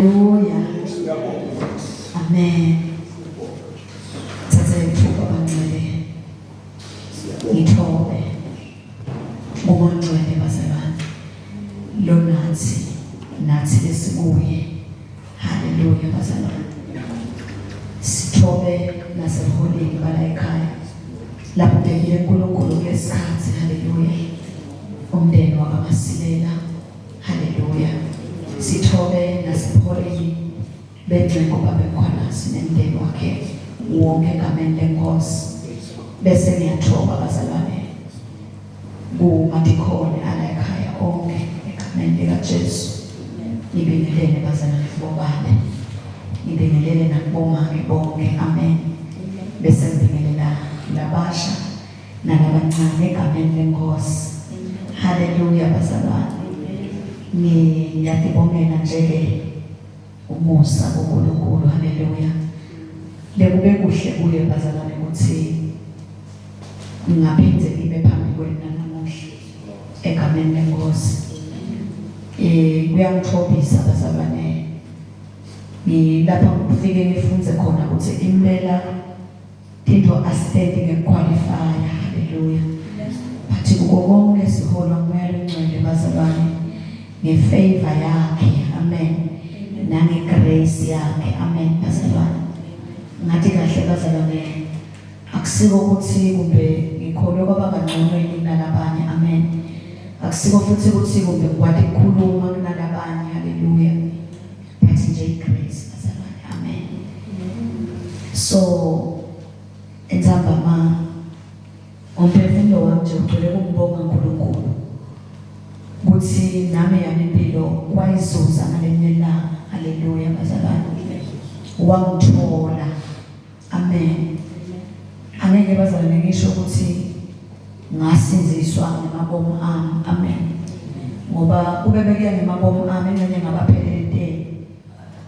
Haleluya. Amen. Thatha ithuba bangcwele. Ngithobe. Ubongcwele bazalwane. Lo nathi nathi lesikuye. Haleluya bazalwane. Sithobe naseholini bala ekhaya. Lapho bhekile uNkulunkulu kulesikhathi. Haleluya. Umndeni wakwaMasilela. Haleluya. Sithobe nasepholeni bencengo babekhona sinemndeni wakhe wonke egameni lenkosi. Bese ngiyathoba bazalwane kumadikhoni ala ekhaya onke egameni likaJesu. Ngibingelele bazalwane bobabe. Ngibingelele nakubomake bonke. Amen. Bese ngibingelela labasha nalabancane egameni lenkosi. Haleluya bazalwane. Ngiyatibongela nje ke umusa kuNkulunkulu. Haleluya. Lekube kuhle kuye bazalwane ukuthi ngingaphinde ngime phambi kwenu namuhla egameni lenkosi. Eh kuyangithobisa bazalwane. Ngilapha ngifike ngifunze khona ukuthi impela Into asiteti ngekuqualifya. Haleluya. But kuko konke siholwa ngumoya longcwele bazalwane ngefavor yakhe. Amen. Nange grace yakhe. Amen bazalwane. Ngathi kahle bazalwane akusiko ukuthi kumbe ngikholwe kwaba kangcono yini kunalabanye. Amen. Akusiko futhi ukuthi kumbe ngikwati ukukhuluma kunalabanye. Haleluya. But nje igrace bazalwane. Amen. So entsambama umphefumulo wami nje ugcwele ukumbonga uNkulunkulu ukuthi nami yami impilo wayizuza ngalenye ilanga. Haleluya bazalwane. Wangithola. Amen. Angeke bazalwane ngisho ukuthi ngasinziswa ngemabomu ami. Amen. Ngoba kube bekuya ngemabomu ami ingxenye ngabaphelele enteni.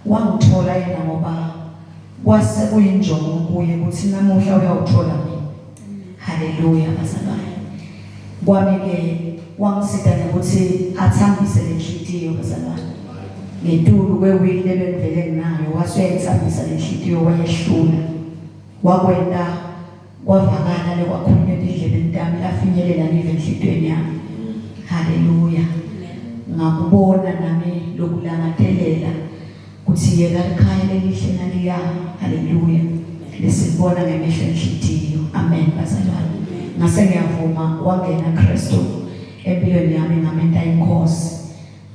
Wangithola yena ngoba kwase kuyinjongo kuye ukuthi namuhla uyawuthola mina. Haleluya bazalwane. Kwami ke wangisida ngokuthi athambise lenhlitiyo bazalwane. Ngetulu kwewili lebengivele nginayo wase uyayithambisa lenhlitiyo wayehlula. Wakwenta kwavakala lekwakhulunywa etindlebeni tami lafinyelela live enhlitiyweni yami. Haleluya. Ngakubona nami lokulangatelela kuthi yeka likhaya lelihle naliya. Haleluya. Lesilibona ngemehlo enhlitiyo. Amen bazalwane. Ngase ngiyavuma wangena Kristu empilweni yami ngamenta inkosi.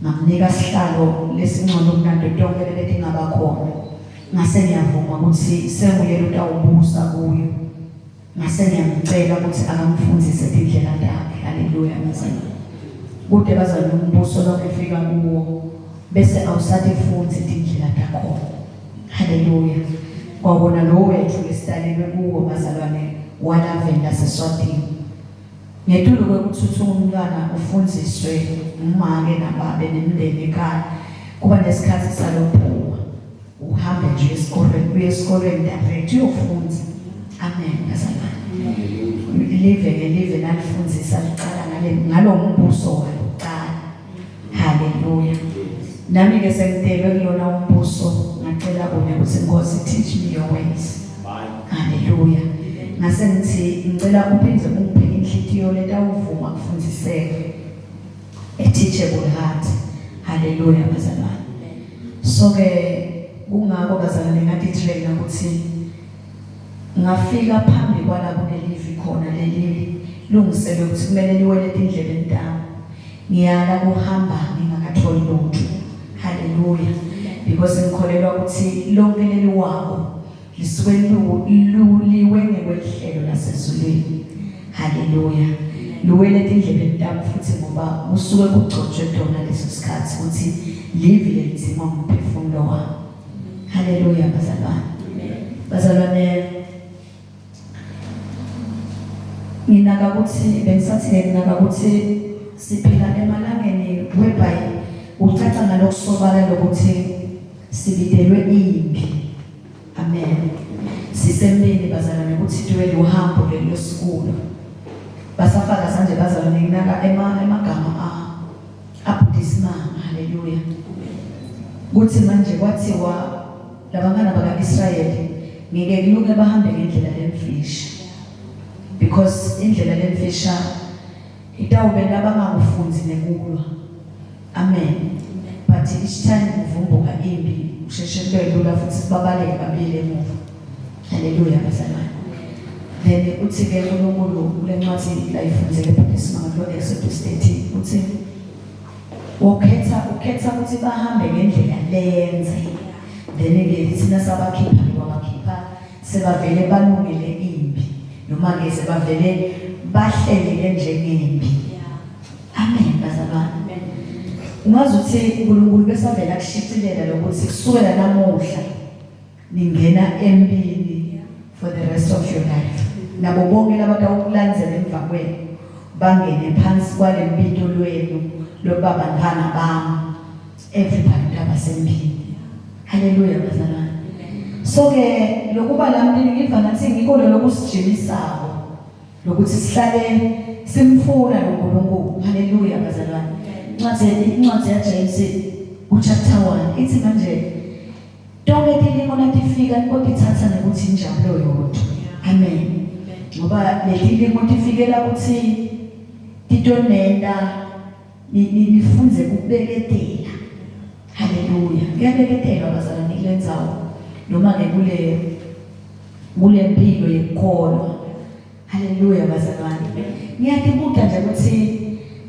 Ngamnika sihlalo lesingcono kunato tonke letingaba khona. Ngase ngiyavuma ukuthi senguye lotawubusa kuyo. Ngase ngiyamcela ukuthi akamfundise tindlela takhe. Haleluya bazalwane. Kude bazalwane umbuso lokufika kuwo bese awusatifundzi tindlela takhona. Haleluya. Kwawona lo wethu lesitalelwe kuwo bazalwane walaveni laseSwatini. Ngetulu kwekuthi umntwana ufundziswe ngumake nababe nemndeni ekhaya, kuba nesikhathi salokuphuma uhambe nje esikolweni uye esikolweni direct uyofundza. Amen bazalwane. Live ngelive nalifundzisa liqala ngale ngalo mbuso walokuqala. Haleluya. Nami ke sengitelwe kulona umbuso ngacela kunye ukuthi Nkosi teach me your ways. Haleluya. Ngase ngithi ngicela uphinde ungiphe inhlitiyo letawuvuma kufundziseka. A teachable heart. Haleluya bazalwane. So ke kungako bazalwane ngathi trainer ukuthi ngafika phambi kwala kunelivi khona leli lungiselwe ukuthi kumele liwele etindlebeni tami. Ngiyala kuhamba ngingakatholi lutho. Haleluya. Because ngikholelwa ukuthi lonke leliwako lisuke luliwe ngekwehlelo lasezulwini. Haleluya. Luwele etindlebeni tami futhi ngoba kusuke kugcotshwe tona leso sikhathi ukuthi livi lelidzinga ngumphefumulo wami. Haleluya bazalwane. Bazalwane nginaka ukuthi bengisathi ke nginaka ukuthi siphila emalangeni whereby ucaca ngalokusobala lokuthi sibidelwe impi. Amen. Sisempini bazalwane ukuthi tuwele uhambo leli losikulo. Basafaka sanje bazalwane nginaka ema emagama a abhuti Simanga. Haleluya. Kuthi manje kwathiwa labangana baka-Israyeli ngeke kulunge bahambe ngendlela lemfisha because indlela lemfisha itawube labangakufunzi nekulwa. Amen. But each time kuvumbuka impi usheshe kube lula futhi sibabaleke babuyele emuva. Haleluya bazalwane. Then uthi ke uNkulunkulu kule ncwadi la ifundzele phakathi kulo Exodus 13 uthi Ukhetha ukhetha ukuthi bahambe ngendlela lenze. Then ke thina sabakhipha wabakhipha sebavele balungele impi noma ke sebavele bahleleke njengempi. Amen bazalwane. Ungazi uthi uNkulunkulu besavela kushicilela lokuthi kusukela namuhla ningena empini for the rest of your life nabo bonke labatawukulandzela emva kwenu bangene phansi kwale mpito lwenu lokuba bantwana bami everybody labasempini haleluya bazalwane so ke lokuba lampini ngiva ngathi ngikho lokusijimisako lokuthi sihlale simfuna loNkulunkulu haleluya bazalwane incwadi incwadi yaJames uchapter 1 ithi manje Tonke tilimo natifika nibotitsatsa ngekutsi injabulo yodvwa. Amen. Ngoba letilimo tifikela kutsi titonenta nifundze kubeketela. Haleluya. Kuyabeketelwa bazalwane kule ndzawo noma ke kule kule mpilo yekukholwa. Haleluya bazalwane. Ngiyatibuta nje ukuthi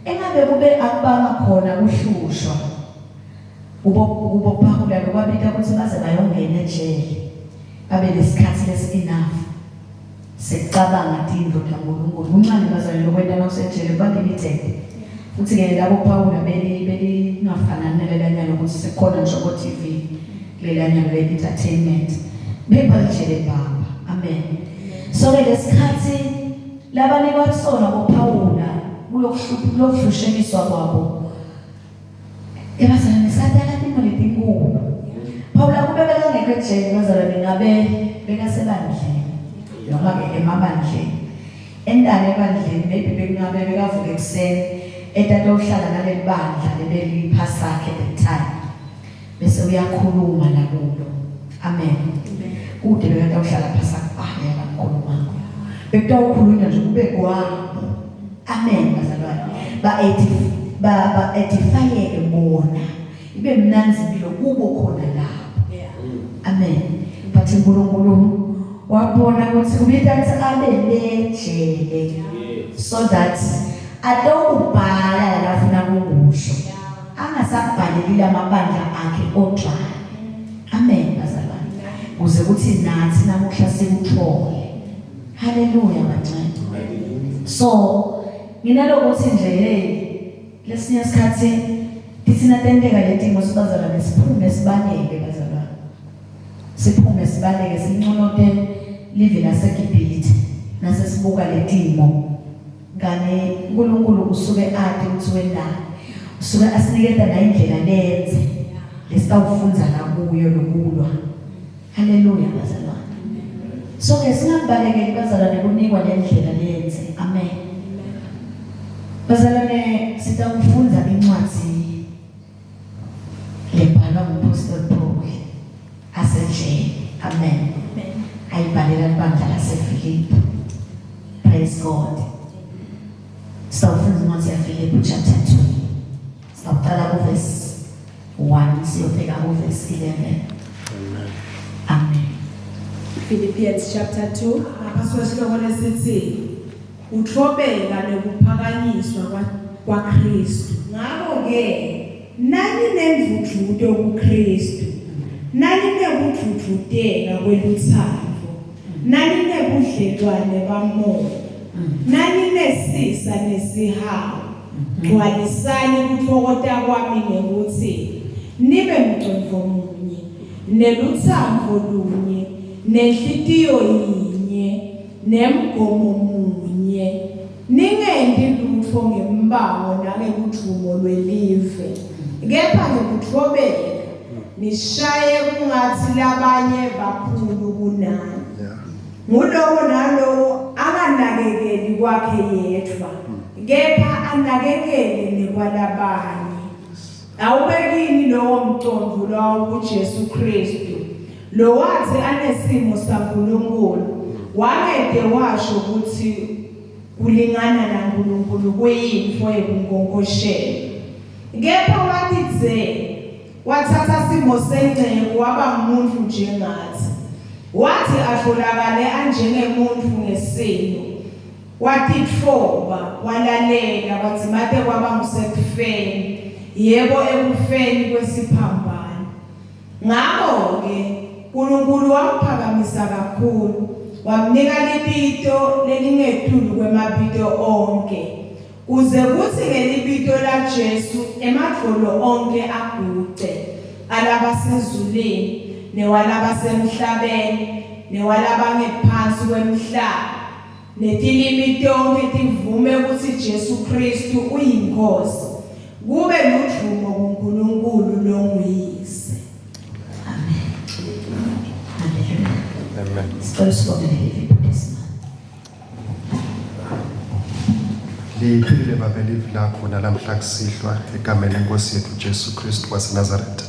engabe kube akubanga khona kuhlushwa kubo kubo Pawula lokwabita ukuthi baze bayongena ejele babe nesikhathi lesi enough sekucabanga tindlu taNkulunkulu. Kuncane bazalwane lokwenta nawusejele kuba limited. Futhi ke labo Pawula beli belingafanani nalelanyana ukuthi sekukhona ngisho ko TV lelanyana le entertainment. Bebalijele baba. Amen. So ke lesikhathi labanikwa kusona boPawula kulokuhlushekiswa kwabo ebazalwane sadala timo letinkulu. Pawula kube bekangekho ejele bazalwane ngabe bekasebandleni noma ke emabandleni. Entane ebandleni maybe bekungabe bekavuka ekuseni etatohlala naleli bandla lebeliphasakhe that time. Bese uyakhuluma nakulo. Amen. Kude bekatawuhlala phasi akubhale abakhulumako. Bekutawukhulunywa nje kube kwabo. Amen bazalwane. Ba ba ba edifyeke bona. Ibe mnandzi impilo kubo khona lapho. Amen. But uNkulunkulu wabona ukuthi ubita ukuthi abe lejele so that atokubhala la afuna kukusho. Angasakubhaleli lamabandla akhe odwana. Amen bazalwane. Kuze kuthi nathi namuhla sikuthole. Haleluya bancane. So nginalokuthi nje hey lesinye isikhathi thina tenteka letimo sibazalwane siphume sibaleke bazalwane. Siphume sibaleke sinconote live laseGibhithe nasesibuka letimo. Kani uNkulunkulu usuke ati ukuthi wendani. Usuke asiniketa na indlela lenze lesitawufundza ngakuyo lokulwa. Haleluya bazalwane. So ke singakubalekeli bazalwane kunikwa lendlela lenze. Amen. Bazalwane sitawufundza incwadi lebhalwa nguPostoli Paul asejele. Amen. Ayibhalela libandla laseFilipi. Praise God. Sitawufundza incwadi yaFilipi chapter 2. Sitawuqala kuverse 1 siyofika kuverse 11. Amen. Amen. Philippians chapter 2 Ngaphansi kwesihloko lesithi Kutfobeka nekuphakanyiswa kwaKhristu. Ngako-ke naninendvudvuto kuKhristu, naninekudvudvuteka kwelutsandvo, naninebudlelwane baMoya, naninesisa nesihawu, gcwalisani kutfokota kwami ngekutsi nibe mcondvo munye, nelutsandvo lunye, nenhlitiyo yinye. Nemgomo munye, ningenti lutfo ngembango nangeludvumo lwelive, kepha ngekutfobeka nishaye kungatsi labanye bakhulu kunani. Ngulowo nalowo anganakekeli kwakhe yedvwa, kepha anakekele nekwalabanye. Awube kini lowo mcondvo lowawukuJesu Khristu, lowatsi anesimo saNkulunkulu, wangete washo kutsi kulingana naNkulunkulu kuyintfo yekunkonkoshela. Kepha watidzela, watsatsa simo senceku waba ngumuntfu njengatsi. Watsi atfolakale anjengemuntfu ngesimo, Watitfoba, walalela, kwadzimate kwaba ngusekufeni, yebo, ekufeni kwesiphambano. Ngako-ke Nkulunkulu wamphakamisa kakhulu, wamnika libito lelingetulu kwemabito onkhe, kuze kutsi ngelibito laJesu emadvolo onkhe aguce, alabasezulwini, newalabasemhlabeni, newalabangephansi kwemhlaba. Netilimi tonkhe tivume kutsi Jesu Khristu uyiNkhosi, kube ludvumo kuNkulunkulu longuYise. Amen. Hallelujah. Amen. Sicela sibonge leli baptisma. Liphilile babe livi lakho nalamhla kusihlwa egameni lenkosi yethu Jesu Kristu waseNazaretha.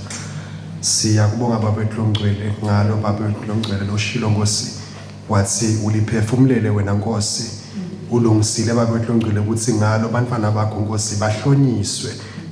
Siyakubonga Baba wethu longcwele ngalo Baba wethu longcwele loshilo Nkosi Watsi, Uliphefumulele wena, Nkhosi. Ulungisile, Babe wetfu loNgcwele, kutsi ngalo bantfwana bakho, Nkhosi, bahlonyiswe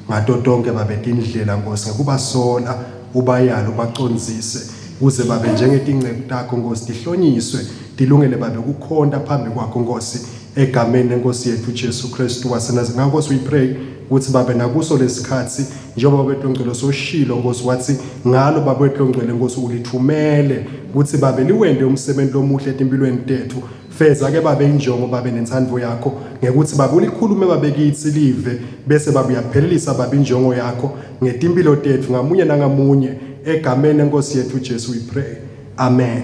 ngato tonkhe, Babe, tindlela, Nkhosi, ngekubasola, ubayale, ubacondzise, kuze babe njengetinceku takho, Nkhosi, tihlonyiswe, tilungele, Babe, kukhonta phambi kwakho, Nkhosi, egameni leNkhosi yetfu Jesu Kristu waseNazaretha. Ngakho, Nkhosi, we pray kutsi babe nakuso lesikhatsi njengoba Babe wetfu loNgcwele soshilo, Nkhosi, watsi ngalo Babe wetfu loNgcwele, Nkhosi, ulitfumele kutsi Babe liwente umsebenzi lomuhle etimpilweni tetfu. Feza ke Babe injongo Babe nentsandvo yakho ngekutsi Babe ulikhulume Babe kitsi live bese Babe uyaphelelisa Babe injongo yakho ngetimpilo tetfu ngamunye nangamunye egameni leNkhosi yetfu Jesu we pray. Amen.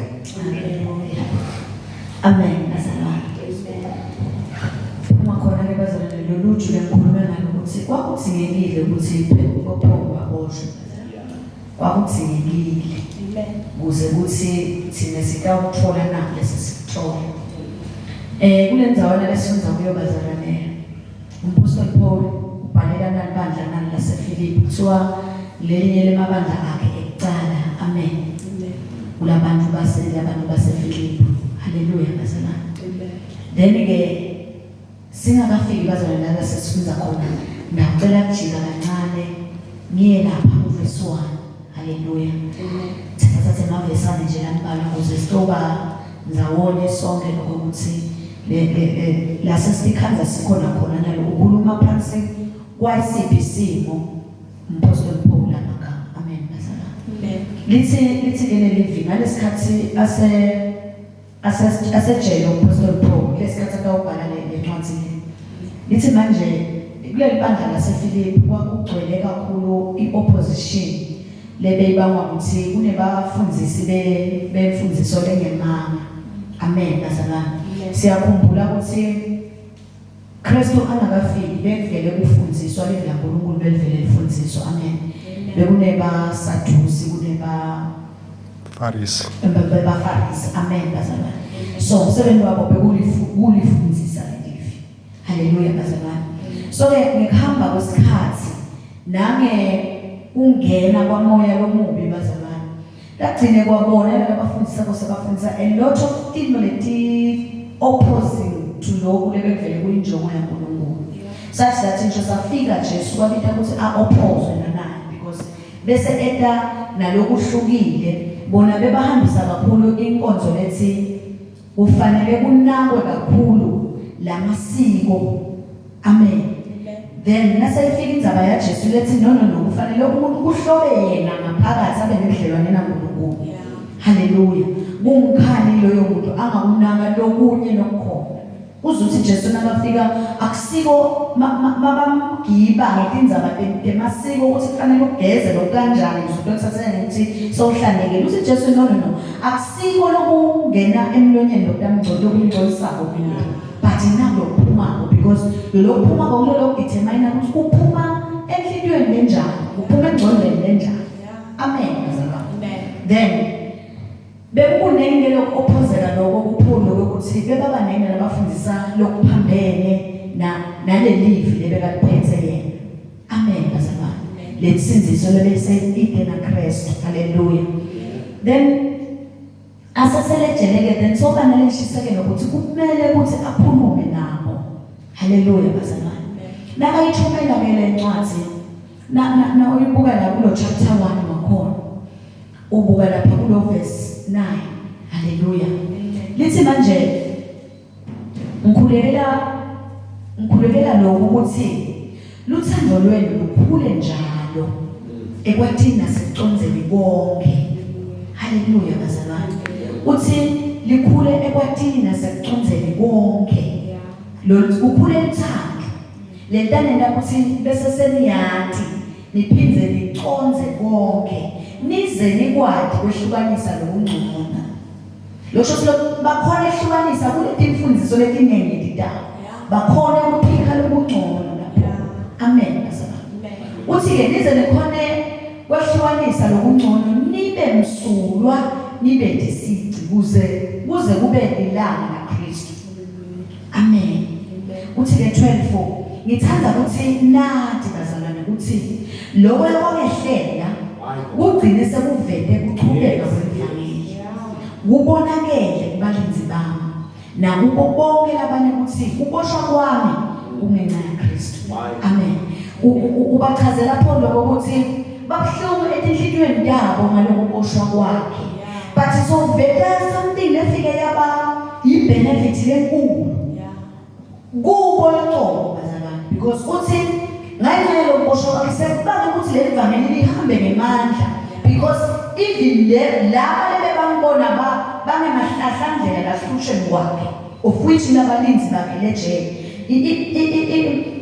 Amen bazalwane. Uma khona ke bazalwane loluju lengikhulume ngalo ukuthi kwakudzingekile ukuthi Paul aboshwe. Kwakudzingekile. Kuze kuthi thina sitawuthola na lesi sikuthola. Eh kulendzawo lesifundza kuyo bazalwane uMpostoli Paul ubhalela nalibandla nali laseFilipi kuthiwa lelinye lemabandla akhe ekucala. Amen. Kulabantu base labantu baseFilipi. Haleluya bazalwane. Then ke singakafiki bazalwane la sesifundza khona ngiyacela kujika kancane ngiye lapha kuvesi 1. Haleluya. Thatha thatha emavesane nje lambalwa ukuze sitoba ndzawonye sonke lokho ukuthi le le le la sesikhandza sikhona khona nalo ukhuluma phansi kwasiphi isimo umpostoli Paul amagama. Amen bazalwane. Amen. Lithi lithi ke leli vi ngalesikhathi ase ase asejele umpostoli Paul lesikhathi akawubhala le lencwadi le. Lithi manje kuleli bandla laseFilipi kwakugcwele kakhulu iopposition lebeyibangwa ukuthi kunebafundzisi be bemfundziso lengemanga. Amen bazalwane. Siyakhumbula ukuthi Kristu angakafiki bekuvele kufundziswa livi laNkulunkulu belivele lifundziswa. Amen. Bekuneba Sadusi kuneba Farisi. BaFarisi. Amen bazalwane. So umsebenzi wabo bekulifundzisa lelivi. Haleluya bazalwane. So ke ngekuhamba kwesikhathi nange kungena kwamoya lomubi bazalwane. Lagcine kwabona labafundisa kosebafundisa a lot of tinto leti opposing to lokhu lebekuvele kuyinjongo yaNkulunkulu. Sathi sathi ngisho safika Jesu kwabita ukuthi a-oppose nanaye because bese eta nalokuhlukile bona bebahambisa kakhulu inkonzo lethi kufanele kunakwe kakhulu lamasiko. Amen. Then naseyifika indzaba yaJesu lethi no no no kufanele umuntu kuhlobe yena ngaphakathi abe nebudlelwane naNkulunkulu. Haleluya. Kungikhani loyo muntu angakunaka lokunye lokukhona. Uzuthi Jesu nakafika akusiko mabamgiba ngetindzaba temasiko ukuthi kufanele ugeze lokukanjani ukuze utothathela ukuthi sowuhlanekile. Uthi Jesu no no no akusiko lokungena emlonyeni lokutamgcola lokumgcolisako umuntu. But nakulokuphumako because lokuphumako kulolo determine ukuthi kuphuma enhlitiyweni lenjani, kuphuma engcondweni lenjani. Amen bazalwane. Amen. Then bekukunengi lokuophozeka lokho kupholo ukuthi bebabanengi labafundisa lokuphambene na nalelivi lebekaliphethe yena. Amen bazalwane. Lensindziso lebese ite naKristu. Hallelujah. Then aseselejele-ke then soba nalenshisekelo ukuthi kumele ukuthi akhulume nabo. Hallelujah bazalwane. Nakayithumela-ke le ncwadi na na, na uyibuka la kulo chapter 1 wakhona ubuka lapha kulo verse 9. Hallelujah. Lithi manje ngikhulekela ngikhulekela lokhu ukuthi luthando lwenu lukhule njalo ekwatini nasekucondzeni konke. Haleluya bazalwane. Uthi likhule ekwatini nasekucondzeni konke. Lo kukhule uthando. Lentane ukuthi bese seniyati niphindze nicondze konke nize nikwati kwehlukanisa lokungcono. Losho ukuthi bakhona ehlukanisa kuletimfundiso letiningi letitako. Bakhona ukuphika lokungcono lapho. Amen bazalwane. Uthi ke nize nikhone kwehlukanisa lokungcono nibe msulwa nibe disici kuze kuze kube lilanga laKristu. Amen. Uthi ke 12 ngithanda ukuthi nathi bazalwane ukuthi lokho lokwangehlela kugcine sekuvete kuchubeka kwemvangeli. Kubonakele kubalinzi bami nakubo bonke labanye ukuthi kuboshwa kwami kungenxa yaKristu. Amen. Ubachazela pho lokho ukuthi babuhlungu etinhlitiyweni tabo ngalokuboshwa kwakhe. But soveta something lefike yaba yi-benefit lenkulu kubo luqobo bazalwane because uthi ngenxa yalokuboshwa kwakhe sekubanga ukuthi leli vangeli lihambe ngemandla because even le laba lebebambona ba bangemahlahlandlela lahlusheni kwakhe of which labalinzi bakhe lejele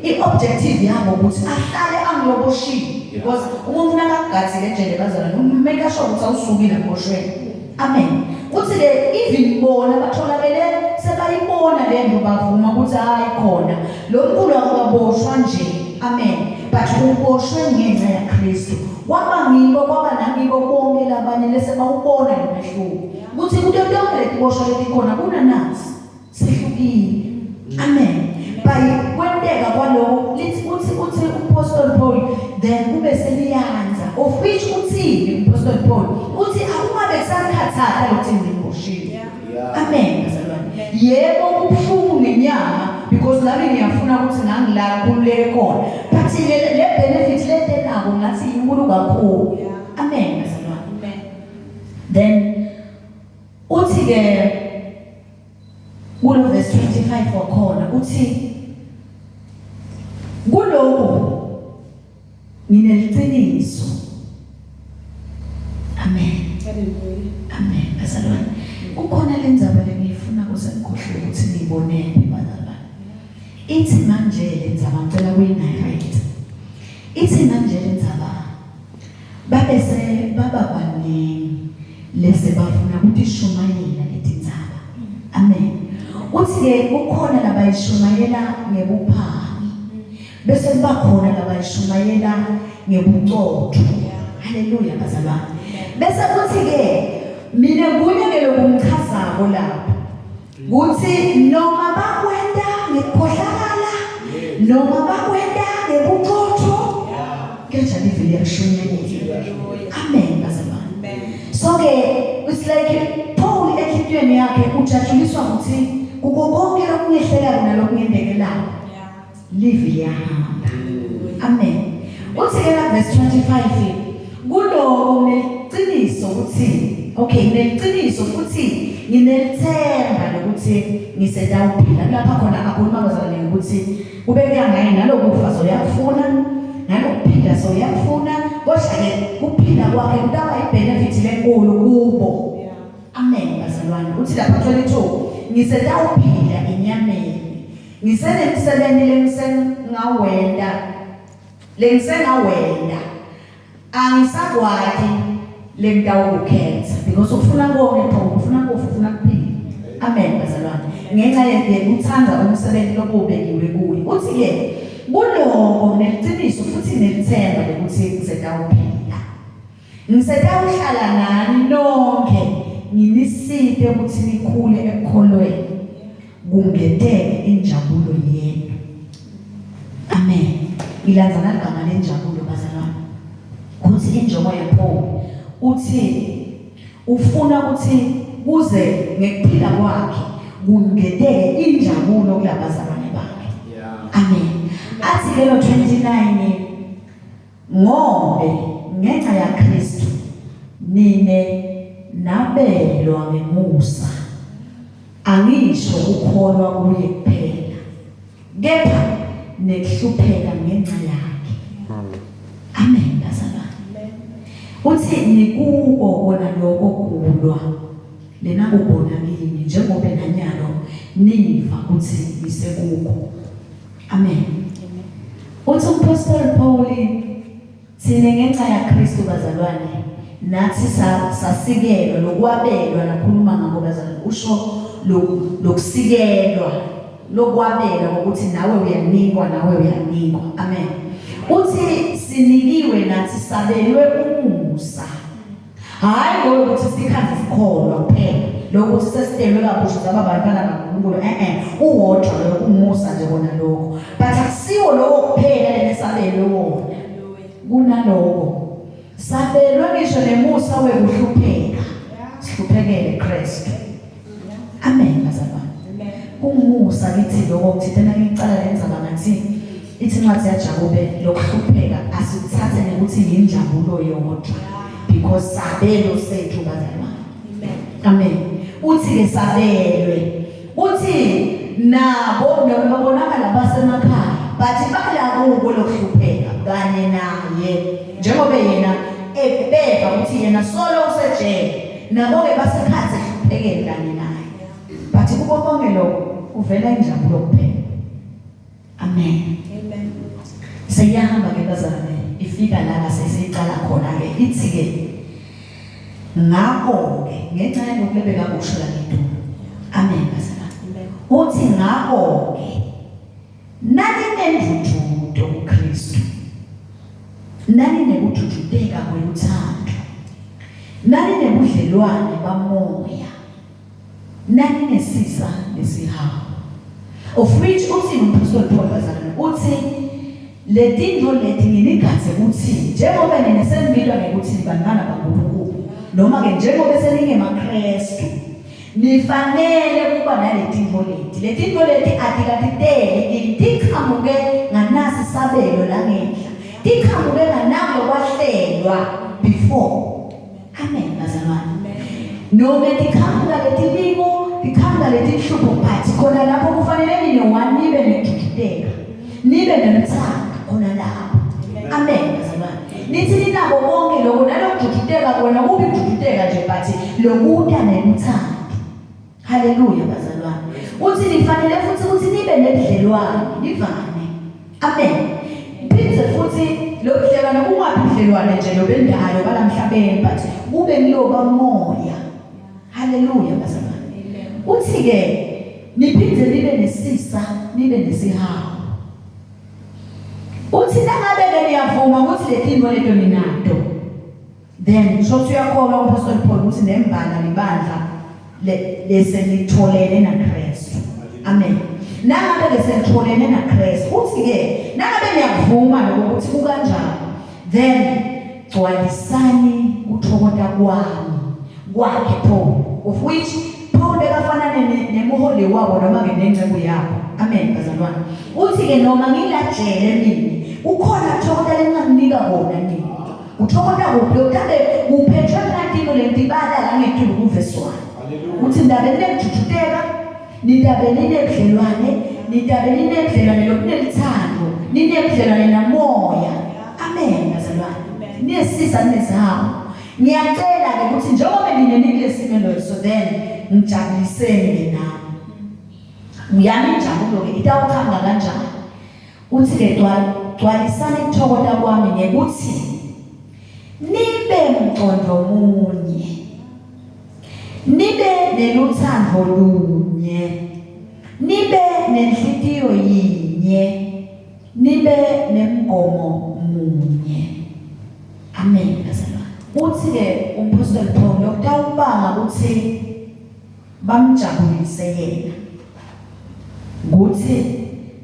i-objective yabo ukuthi ahlale angiloboshiwe because umuntu nakakugadzile ejele bazalwane umake sure ukuthi awusukile eboshweni. Amen. Kuthi ke even bona batholakele sebayibona lento bavuma ukuthi hayi khona lo mkhulu akaboshwa nje. Amen. But uboshwe ngenxa yaKristu. Kwaba ngibo kwaba nangibo bonke labanye lese bawubona lo mehluko. Kuthi kuto tonke letiboshwa letikhona kunanasi. Sehlukile. Amen. By kwenteka kwaloko lithi uthi uthi uPostol Paul then kube seliyanza of which uthini uPostol Paul uthi akungabe kusakhathala lokuthi ngiboshiwe. Amen bazalwane. Yebo kubuhlungu ngenyama because nami ngiyafuna ukuthi ngangila khululeke khona but le le benefit letenako ngathi inkulu kakhulu. Amen bazalwane. Then uthi ke kulo verse 25 wakhona uthi kuloko ngineliciniso. Amen. Hallelujah. Amen bazalwane. Kukhona lendzaba lengiyifuna kuze ngikhohlwe ukuthi ngiyibonephi bazalwane. Ithi manje lendzaba ngicela kuyinarrate. Ithi manje lendzaba babese baba baningi lese bafuna ukutishumayela letindzaba. Amen. Uthi ke kukhona labayishumayela ngebuphangi. Bese kuba khona labayishumayela ngebucotho. Haleluya bazalwane. Bese kuthi ke mina kunye ke lokungichazako lapha. Kuthi noma bakwenta ngekukhohlakala noma bakwenta ngebucotho kepha live liyashunyayelwa. Amen bazalwane. So ke it's like Paul enhlitiyweni yakhe ujatshuliswa ukuthi kuko konke lokungehlelayo nalokungendekelako live liyahamba. Amen. Uthi ke la verse 25 kuloko ngineqiniso ukuthi okay ngineqiniso futhi nginethemba lokuthi ngisetawuphila lapha khona akhuluma bazalwane ukuthi kube kuya ngaye nalokufa soyakufuna nalokuphila soyakufuna kodwa ke kuphila kwakhe kutaba ibenefit lenkulu kubo. Amen bazalwane. Uthi lapha 22 ngisetawuphila enyameni ngisenemsebenzi lengisengawenda lengisengawenda angisakwati lengitawukukhetha because ufuna konke pho ufuna kufa ufuna kuphila. Amen bazalwane. Ngenxa yekuthanda umsebenzi lokubekiwe kuye. Uthi ke kuloko ngineqiniso futhi nginethemba lokuthi ngisetawuphila. Ngisetawuhlala nani nonke nginisite ukuthi nikhule ekukholweni kungeteke injabulo yenu. Amen. Ngilanza nagama lenjabulo bazalwane. Uthi injongo yaPaul uthi ufuna ukuthi kuze ngekuphila kwakhe kungeteke injabulo kulabazalwane bakhe. Amen. Athi ke lo 29 ngobe ngenxa yaKristu nine nabelwa ngemusa angisho ukukholwa kuye kuphela kepha nekuhlupheka ngenxa yakhe. Amen bazalwane. Uthi nikuko kona lokho kulwa lena kubona kini njengoba nanyalo niva ukuthi nisekuko. Amen. Uthi uMpostoli Paul thina ngenxa yaKristu bazalwane nathi sasikelwa lokwabelwa nakhuluma ngako bazalwane usho lokusikelwa lokwabelwa ngokuthi nawe uyanikwa nawe uyanikwa. Amen. Uthi sinikiwe nathi sabelwe umusa. Hayi ngoba ukuthi sikhanze sikholwa kuphela lokuthi sesitelwe kabusha saba abantwana kaNkulunkulu eh eh uwodwa loyo umusa nje kona lokho but akusiwo lowo kuphela lenesabelwe wona kunaloko sabelwe ngisho nemusa wekuhlupheka sihluphekele Kristu. Amen bazalwane. Kungumusa kithi lokho kuthintana ngicala lenzaba ngathi ithi incwadi yaJakobe lokuhlupheka asikuthathe ngokuthi yinjabulo yodwa because sabelo sethu bazalwane. Amen. Uthi ke sabelwe. Uthi nabo noma babonakala basemakhaya but bala kuko lokuhlupheka kanye naye njengoba yena ebeva ukuthi yena solo usejele nabo-ke basekhathi ehluphekeni kanye naye but kubo konke lokho kuvela injabulo kuphela. Amen. Amen. Seyahamba ke bazalwane ifika la sesiqala khona ke ithi ke ngakho ke ngenxa yalokhu lebekakusho la ngedumo. Amen bazalwane. Uthi ngakho ke naninendududo kuKristu naninekudududeka kweluthando naninebudlelwane bamoya Naninesisa nesihawu. Of which uthini umphostoli Paul bazalwane uthi letinto leti nginigadze ukuthi njengoba nina senibitwa ngekuthi nibantwana baNkulunkulu noma ke njengoba seningemaKristu nifanele kuba naletinto leti letinto leti atikatiteli kini tiqhamuke nganasi sabelo langenhla tiqhamuke nganako kwahlelwa before. Amen bazalwane. Noma tiqhamuka letilimo, tiqhamuka letinhlupho but khona lapho kufanele nine one nibe nekududuteka. Nibe neluthando khona lapho. Amen bazalwane. Nithi ninako konke lokho nalokududuteka kona kubi kududuteka nje but lokuta neluthando. Haleluya bazalwane. Uthi nifanele futhi ukuthi nibe nebudlelwane, nivane. Amen. Phinde futhi lo budlelwane kungabi budlelwane nje lobendalo balamhlabeni but kube kuloba moya. Haleluya bazalwane. Uthi ke niphinde nibe nesisa, nibe nesihawu. Uthi nangabe ke niyavuma ukuthi letinto leto ninato Then shothi uyakholwa uMphostoli Paul ukuthi nembala libandla leselitholene naKristu. Amen. Nangabe ke selitholene naKristu, uthi ke nangabe niyakuvuma lokho ukuthi kukanjani, then gcwalisani kuthokota kwami kwakhe Paul, of which Paul bekafana nemuholi wabo noma ke nenceku yabo. Amen bazalwane. Uthi ke noma ngilajele mina, kukhona kuthokota lengingakunika kona nina. Uthokola kuphi lokutabe kuphethwe mnantino lentibala la ngetulu kuveswana. Uthi ndabe ninekujujuteka, nidabe ninebudlelwane, nidabe ninebudlelwane lokunelithando, ninebudlelwane namoya. Amen bazalwane. Niyesisa ninezihawu. Ngiyacela ke ukuthi njengoba nina nikulesimo leso then ngijabuliseni ke nami. Yami injabulo ke itawuqhamuka kanjani? Uthi-ke, Gcwalisani ukuthokoza kwami ngekuthi nibe mqondo munye, nibe neluthando lunye, nibe nenhlitiyo yinye, nibe nemgomo munye. Amen bazalwane. Uthi-ke umphostoli Paul lokutawubanga ukuthi bamjabulise yena ukuthi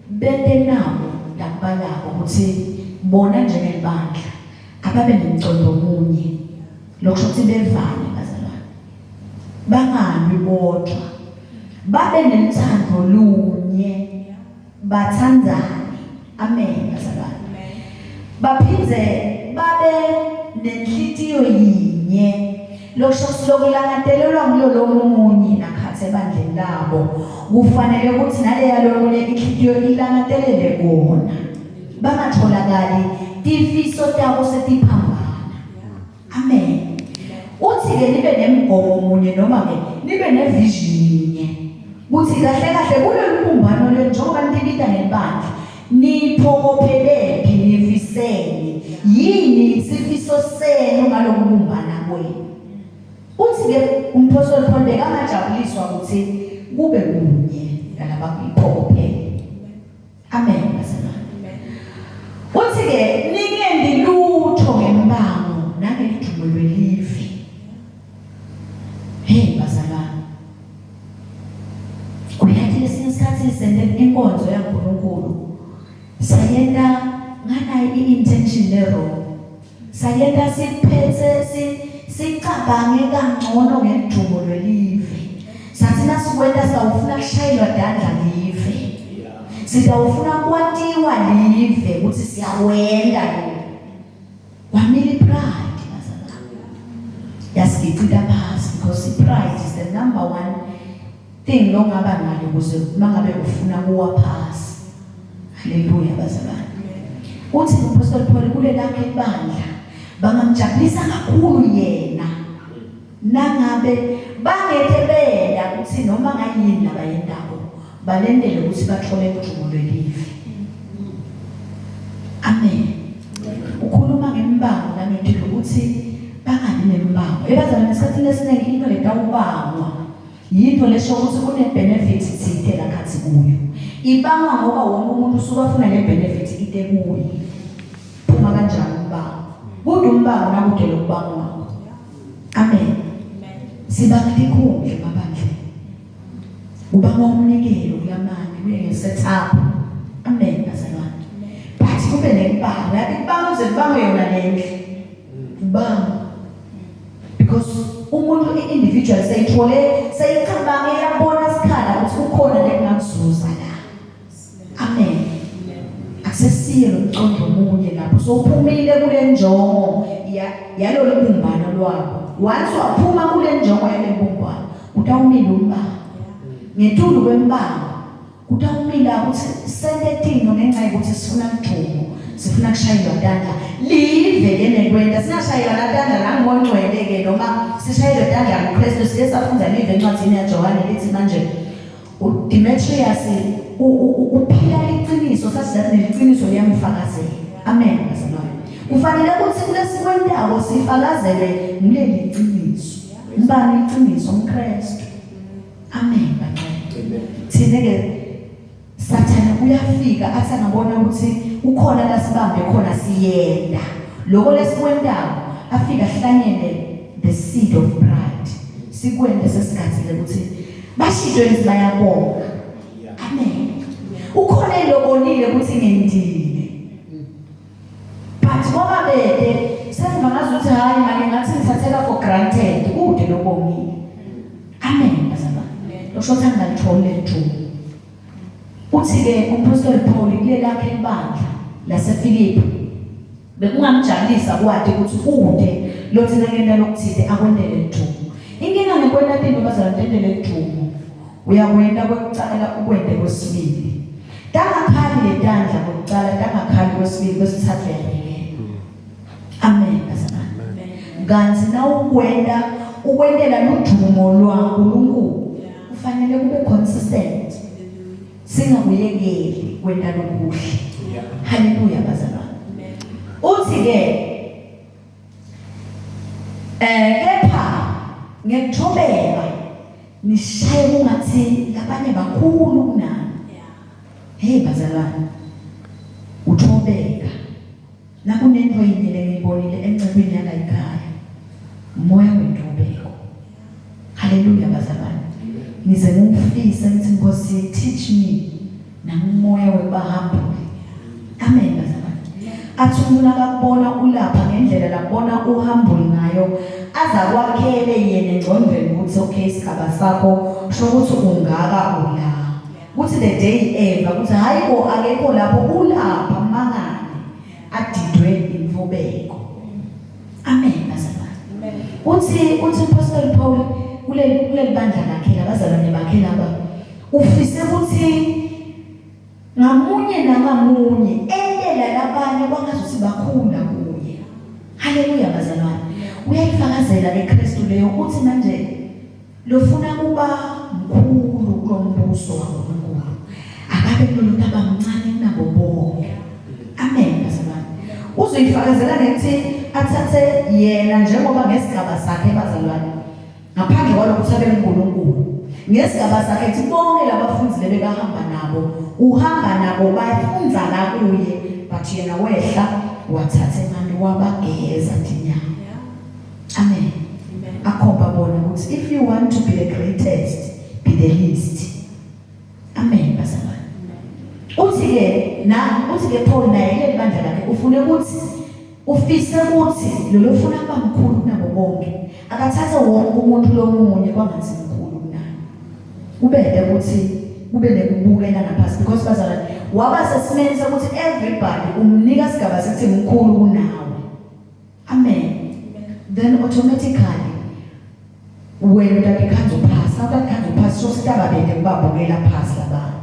bente nabo lakubalako ukuthi bona njengelibandla. Ababe nemcondo munye. Lokusho ukuthi bevane bazalwane. Bangalwi bodwa. Babe nelithando lunye. Bathandzane. Amen bazalwane. Baphindze babe nenhlitiyo yinye. Lokusho ukuthi lokulangatelelwa ngulolo munye nakhatsi ebandleni labo kufanele ukuthi naleya lomunye inhlitiyo ilangatelele kona. Bangatholakali tifiso tabo setiphambana. Amen. Uthi ke nibe nemgomo munye noma ke nibe nevision yinye. Kuthi kahle kahle kulolu bumbano lwenu njengoba nitibita ngelibandla niphokophelephi nifiseni yini sifiso senu ngalokubumbana kwenu. Uthi ke umphostoli Paul bekangajabuliswa ukuthi kube kunye nalabakuyiphokophele. Amen bazalwane. Uthi ke ningendi lutho ngembango nangelidumo lwelive. Hey bazalwane. Uyathi lesinye isikhathi sente inkonzo yaNkulunkulu. Sayenta nganayi i-intention le wrong. Sayenta siphethe si sicabange kangcono ngedumo lwelive. Sathi nasikwenta sawufuna kushayelwa tandla live. Sitawufuna kwatiwa live ukuthi siyawenda lo. Kwamila ipride bazalwane. Yasigicita phasi because ipride is the number one thing longaba nayo ukuze mangabe ufuna kuwa phasi. Haleluya bazalwane. Uthi uMpostoli Paul kulelakhe ibandla bangamjabulisa kakhulu yena nangabe bangeke benda ukuthi noma ngayini labayendako balendele ukuthi bathole udumo lwelive. Amen. Ukhuluma ngembango nangendlela ukuthi bangabi nembango. Ebazalwane esikhathini esiningi into letawubangwa Yinto lesho ukuthi kune-benefit thite lakhathi kuyo. Ibangwa ngoba wonke umuntu usuke afuna le benefit ite kuye. Phuma kanjani umbango? Kude umbango nakude lokubangwako. Amen. Sibanga tikhundla emabandleni. Ubangwa umnikelo kulamanye kuye nge-set up. Amen bazalwane. But kube nembango. Yathi kubangwa kuze kubangwe yona lendlu. Ubangwa. Because umuntu i-individual seyithole seyicabange yabona isikhala ukuthi kukhona lekungakuzuza la. Amen. Akusesiye lo mqondo omunye lapho sowuphumile kule njongo yalolu bumbano lwabo. Once waphuma kule njongo yale bumbano utawumila umbango. Ngetulu kwembango Kutawumila ukuthi sente tintfo ngenca yekutsi sifuna lujubo, sifuna kushayelwa tandla. Live ke nekwenta singashayelwa natandla nangongcwele ke noma sishayelwe tandla nguKristu. Siye safundza live encwadzini yaJohane lithi manje uDemetrius uphila liciniso sasizathi neliciniso liyamfakazela. Amen bazalwane. Kufanele ukuthi kulesikwentako sifakazele ngileli qiniso. Ngubani iqiniso? UmKristu. Amen bangcwele. Thina ke Sathane uyafika athi angabona ukuthi ukhona la sibambe khona siyenda. Lokho lesikwentako afika ahlanyele the seed of pride. Sikwente sesikhathile ukuthi bashintshwe nje bayabonga. Amen. Ukhona elobonile ukuthi ngendile. But ngoba bede sengiva ngazuthi hayi manje ngathi ngithatheka for granted kude lobongile. Amen bazalwane. Losho ukuthi angalitholi lelithuba. Uthi ke uMpostoli Paul kulelakhe ibandla laseFilipi bekungamjabulisa kwati ukuthi ude lothi nakenta lokuthile akwentele lithuba. Inkinga ngekwenta tintfo bazalwane tentele lithuba. Uyakwenta kwekucala ukwente kwesibili. Tangakhali letandla kwekucala tangakhali kwesibili kwesithathu uyayekela. Amen bazalwane. Kanti nawukwenta ukwentela ludumo lwaNkulunkulu kufanele kube consistent. Singakuyekeli kwenta lokuhle. Haleluya bazalwane. Uthi ke eh kepha ngekuthobeka nishaye kungathi labanye bakhulu kunami. Hey bazalwane. Uthobeka. Nakunento yinye lengiyibonile encekwini yala ekhaya. Umoya wentobeko. Haleluya bazalwane. Ngize ngifise ngithi Nkosi teach me nangumoya wekuba humble. Amen bazalwane. Athi umuntu akakubona ulapha ngendlela lakubona uhumble ngayo aza kwakhele yena engcondweni ukuthi okay isigaba sakho sho ukuthi ungaka ula. Kuthi the day eva kuthi hayi bo akekho lapho ulapha mangane adidwe imfubeko. Amen bazalwane. Uthi uthi uPastor Paul kuleli kuleli bandla lakhe labazalwane bakhe laba ufise ukuthi ngamunye nangamunye entela labanye kwangazuthi bakhula kuye. Haleluya bazalwane. Uyayifakazela ke Kristu leyo uthi manje lofuna kuba mkhulu kulombuso waNkulunkulu akabe kulolu abamncane kunabo bonke. Amen bazalwane. Uzoyifakazela ngethi athathe yena njengoba ngesigaba sakhe bazalwane. Ngaphandle kwalokho abe uNkulunkulu. Ngesigaba sakhe ethi bonke labafundi lebekahamba nabo uhamba nabo bafunza la kuye but yena wehla wathatha imali wabageza tinyawo. Amen. Akhomba bona ukuthi if you want to be the greatest be the least. Amen bazalwane. Uthi ke na uthi ke Paul naye leli bandla lakhe ufune ukuthi ufise ukuthi lo lofuna kuba mkhulu kunabo bonke akathathe wonke umuntu lomunye kwangathi mkhulu kunaye. Ubede ukuthi kube nekubukela ngaphansi because bazalwane waba sesimeni sokuthi everybody umnika sigaba sithi mkhulu kunawe. Amen. Then automatically wena utakikhanza uphasi, awutakikhanza uphasi so sitababede kubabukela phasi laba.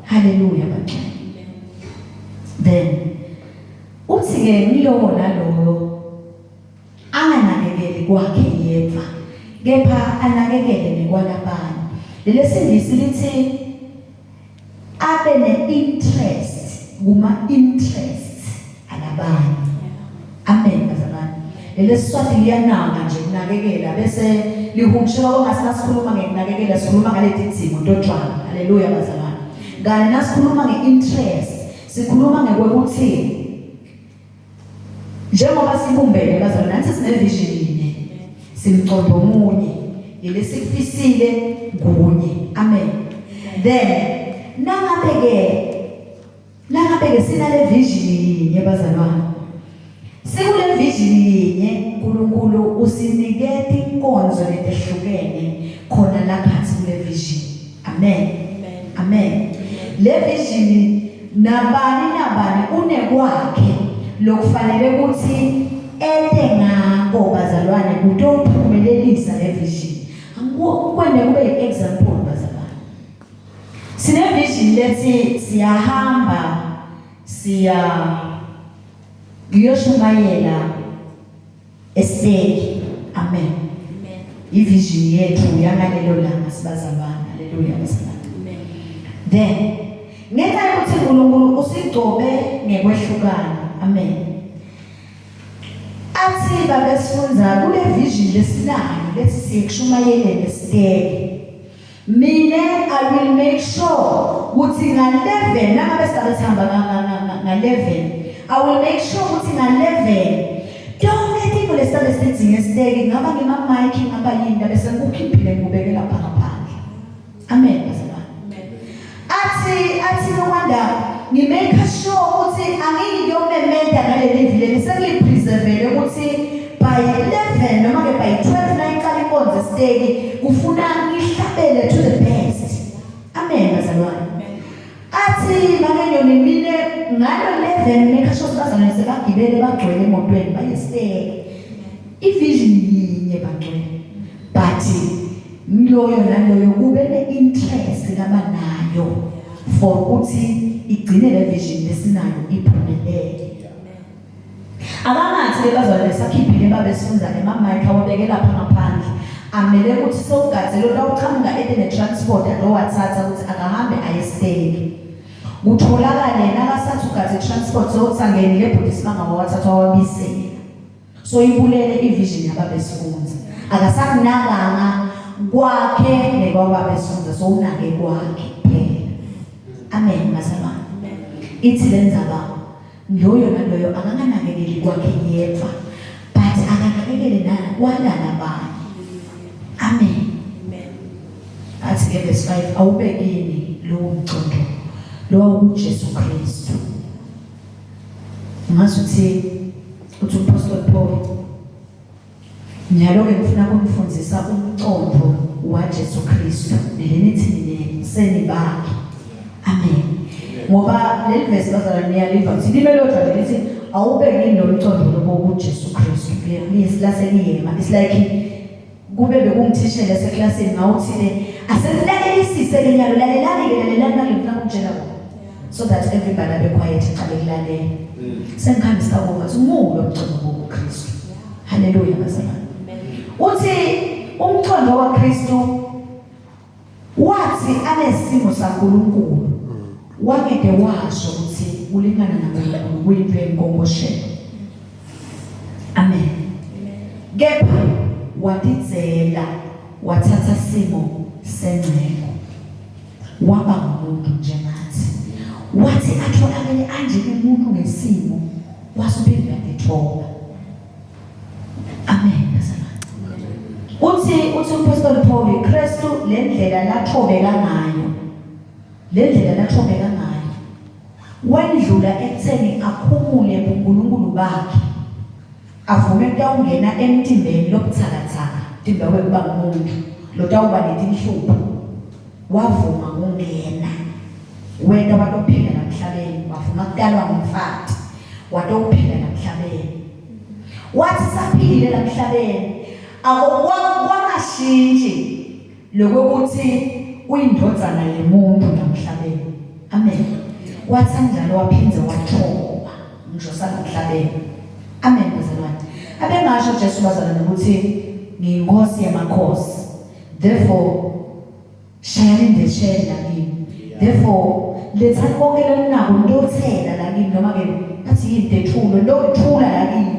Hallelujah bangcwele. Then uthi ke ngilowo nalowo anganakekeli kwakhe yedwa kepha anakekele nekwalabanye. Lelesingisi lithi abe ne-interest kuma-interest alabanye. Amen bazalwane. Leli Siswati liyanaka nje kunakekela bese lihumusheka kongasi nasikhuluma ngekunakekela sikhuluma ngaleti dzimo totshwala. Haleluya bazalwane. Kani nasikhuluma nge-interest sikhuluma ngekwekuthi Njengoba sibumbene bazalwane nathi sine vision yinye. Simcondo munye. Yelesikufisile kunye. Amen. Then nangabe ke nangabe ke sinale vision yinye bazalwane. Sikule vision yinye uNkulunkulu usiniketa inkonzo letehlukene khona la phansi kule vision. Amen. Amen. Le vision nabani nabani unekwakhe lokufanele ukuthi ete ngako bazalwane kutophumelelisa le vision. Angikwene kube example bazalwane. Sine vision lethi siyahamba siya ngiyoshumayela Eseki. Amen. Amen. Ivision yethu yangalelo langa sibazalwane. Haleluya bazalwane. Amen. Then ngenxa yokuthi uNkulunkulu usigcobe ngekwehlukana. Amen. Athi babesifunza kule vision lesinayo lethi siyekushumayeleni esiteke. Mina I will make sure ukuthi nga-11 nangabe sigabe sihamba nga-11 I will make sure ukuthi nga-11 tonke tintfo lesisabe sidzinga esiteki ngaba ngema-mic ngaba yini ngabe sengikukhiphile ngikubeke lapha ngaphandle. Amen bazalwane. Athi athi Nokwanda ngimake sure ukuthi angiki kuyomemeta ngaleli vi leli sengilipreservele ukuthi by 11 noma ke by 12 nayiqala inkonzo esiteki kufuna ngihlabele to the best. Amen bazalwane. Athi makenyoni mine ngalo 11 make sure bazalwane sebagibele bagcwele emotweni baye esiteki. Ivision yinye bangcwele. But loyo naloyo kube ne-interest labanayo for ukuthi igcine le vision lesinayo iphumelele. Akangathi ke bazalwane besakhiphile babesifunza ema-mic awabeke lapha ngaphandle amele ukuthi sewugadze lo tawuqhamuka ete ne-transport alowathatha ukuthi akahambe aye esiteki. Kutholakale nakasathi ugadze transport sokuthi angenile bhuti simanga wawathatha wawabisela. So ibulele ivision yababesifunza. Akasakunakanga kwakhe nekwababesifunza so unake kwakhe kuphela. Amen bazalwane. Ithi lenzaba loyo naloyo akanganakekeli kwakhe yedwa but akanakekele na kwalala abanye. Amen. Athi ke verse 5 awube kini lowo mcondo lowo kuJesu Kristu. Ngazi uthi uthi uMpostoli Paul Nyalo ke ngifuna kunifundisa umcondvo waJesu Kristu nelenithi nine senibakhe. Amen. Ngoba leli verse bazalwane niyaliva ukuthi lime lodwa nje lithi awube yini lo mcondvo lobo kuJesu Kristu. Lase liyema. It's like kube bekungithishela eseklasini ngawuthile asenilalelisise ke nyalo lalelani ke lalelani nale ngifuna ukutshela kona so that everybody abe quiet iqale kulalela sengikhambisa kuba ukuthi umulo umcondo wobuKristu haleluya bazalwane uthi umcondo waKristu wathi anesimo saNkulunkulu wangede washo ukuthi ulingana naNkulunkulu kuyinto enkonkoshelo amen kepha watidzela wathatha simo sengcebo waba ngumuntu njengathi wathi atholakele anjengemuntu ngesimo wasuphinda ethoba amen bazalwane uthi uthi umpostoli Paul Kristu lendlela lathobeka ngayo lendlela lathobeka ngayo wendlula ekutheni akhumule uNkulunkulu bakhe avume kutawungena emtimbeni lobuthakathaka timba wekuba ngumuntu lotawuba netinhlupho wavuma kungena wena watophila lamhlabeni wavuma kutalwa ngumfati watophila lamhlabeni wathi saphilile lamhlabeni akwakwangashintshi lokuthi uyindvodzana yemuntu lamhlabeni amen wathi anjalo waphindze wathoba ngisho salamhlabeni amen bazalwane abengasho Jesu bazalwane ukuthi ngiyinkosi yamakhosi therefore shayani indesheni la kimi therefore lethani konke leninako ntothela la kimi noma ke athi yini dethulo ntokuthula la kimi